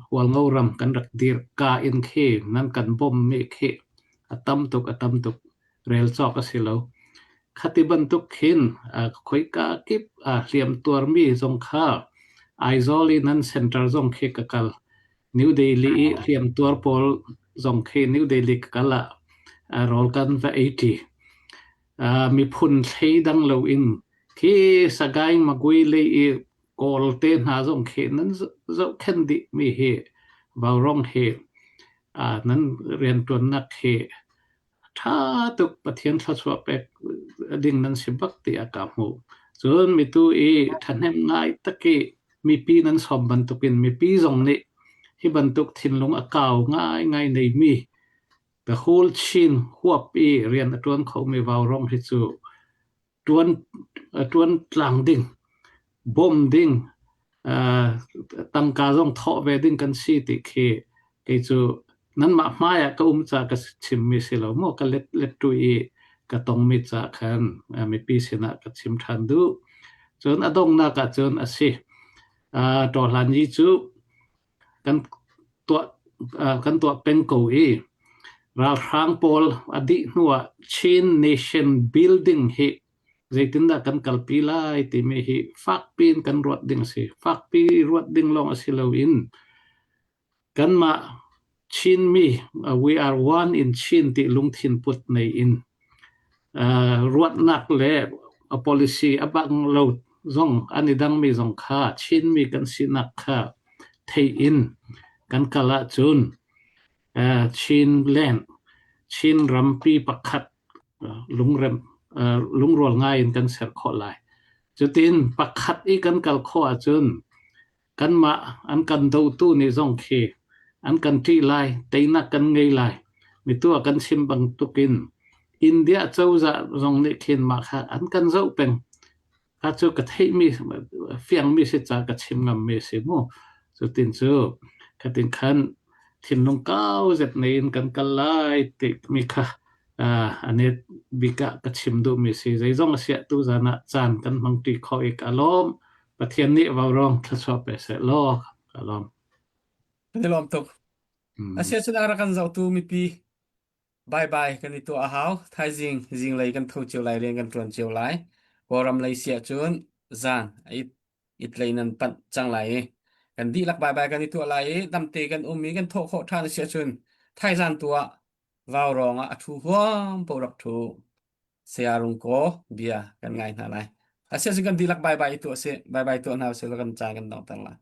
Hualngo ram kan rak dir ka in khi nan kan bawmhmi khi a tam tuk a tam tuk rel cawk a si lo. Khati bantuk khin khoika kip hliam tuarmi zong kha Aizawl i nan center zong khi ka kal. New Delhi i hliamtuar pawl zong khi New Delhi ka kal ah rawl kan va ei ṭi. Miphun thleidang loin khi Sagaing Magway lei i Kawl te hna zong khi nan zohkhenh dihmi hi vaurawng hi nan rianṭuannak hi Ṭha tuk Pathian thluachuah pek ding nan si bak tiah ka hmuh. Cun mitu i ṭhahnem ngai tak i mipi nan sawm bantukin mipi zong nih hi bantuk thinlung a kau ngaingai neimi the whole Chin huap i rian a ṭuan khomi vaurawng hi cu ṭuan ṭuan tlang ding, bawm ding, tangka zong thawh ve ding kan si ti khi kei cu nanmah hmai ah ka um caah ka chimmi si lo maw ka let lettu i ka tongmi caah khan mipi sinah ka chim ṭhan duh. Cun a donghnak ah cun a si. Ṭawhlan yi cu kan tuah kan tuah peng ko i ralhrang pawl a dih hnuah Chin Nation Building hi zeitindah kan kalpi lai timi hi fakpi in kan ruat ding a si. Fakpi ruat ding lawng a si loin kanmah Chinmi we are one in Chin ti lungthin put nei in ruatnak le a policy a bang lo zong an i dangmi zong kha Chinmi kan sinak kha thei in kan kal ahcun Chin land Chin rampi pakhat lungrem lungrual ngai in kan ser khawh lai. Cutin pakhat i kan kal khawh ahcun Kanmah an kan dotu nih zong khi an kan ṭih lai, teinak kan ngei lai. Mitu a kan chim bantukin India cozah zong nih khin mah kha an kan zoh peng. Kha cu ka theihmi fiangmi si ca ka chim ngammi a si mu. Cutin cu khatin khan thinlung kau zet nei in kan kal lai timi kha uh, anet bik ah ka chim duhmi si. Zeizong a siah tu zan ah caan kan hmangṭi khawh i ka lawm. Pathian nih vaurawng thluachuah pe seh law ka lawm. Kan i lawm tuk. Asia cun a rak kan zohtu mipi bye bye kan i tuah a hau. Thaizing zinglei kan tho cio lai rian kan ṭuan cio lai. Kawlram lei siah cun zan a it it lei nan panh cang lai i kan dihlak bye bye kan i tuah lai i damte kan um i kan thawh khawh ṭhan a si ahcun thaizan tu ah. Vaurawng ah a ṭhu huam paoh rak ṭhu. Saya Rung Kaw bia kan ngai hna lai. Asiah cun kan dihlak bye bye i tuah sih. Bye bye tuah hna usih law kan caan kan donghter lai.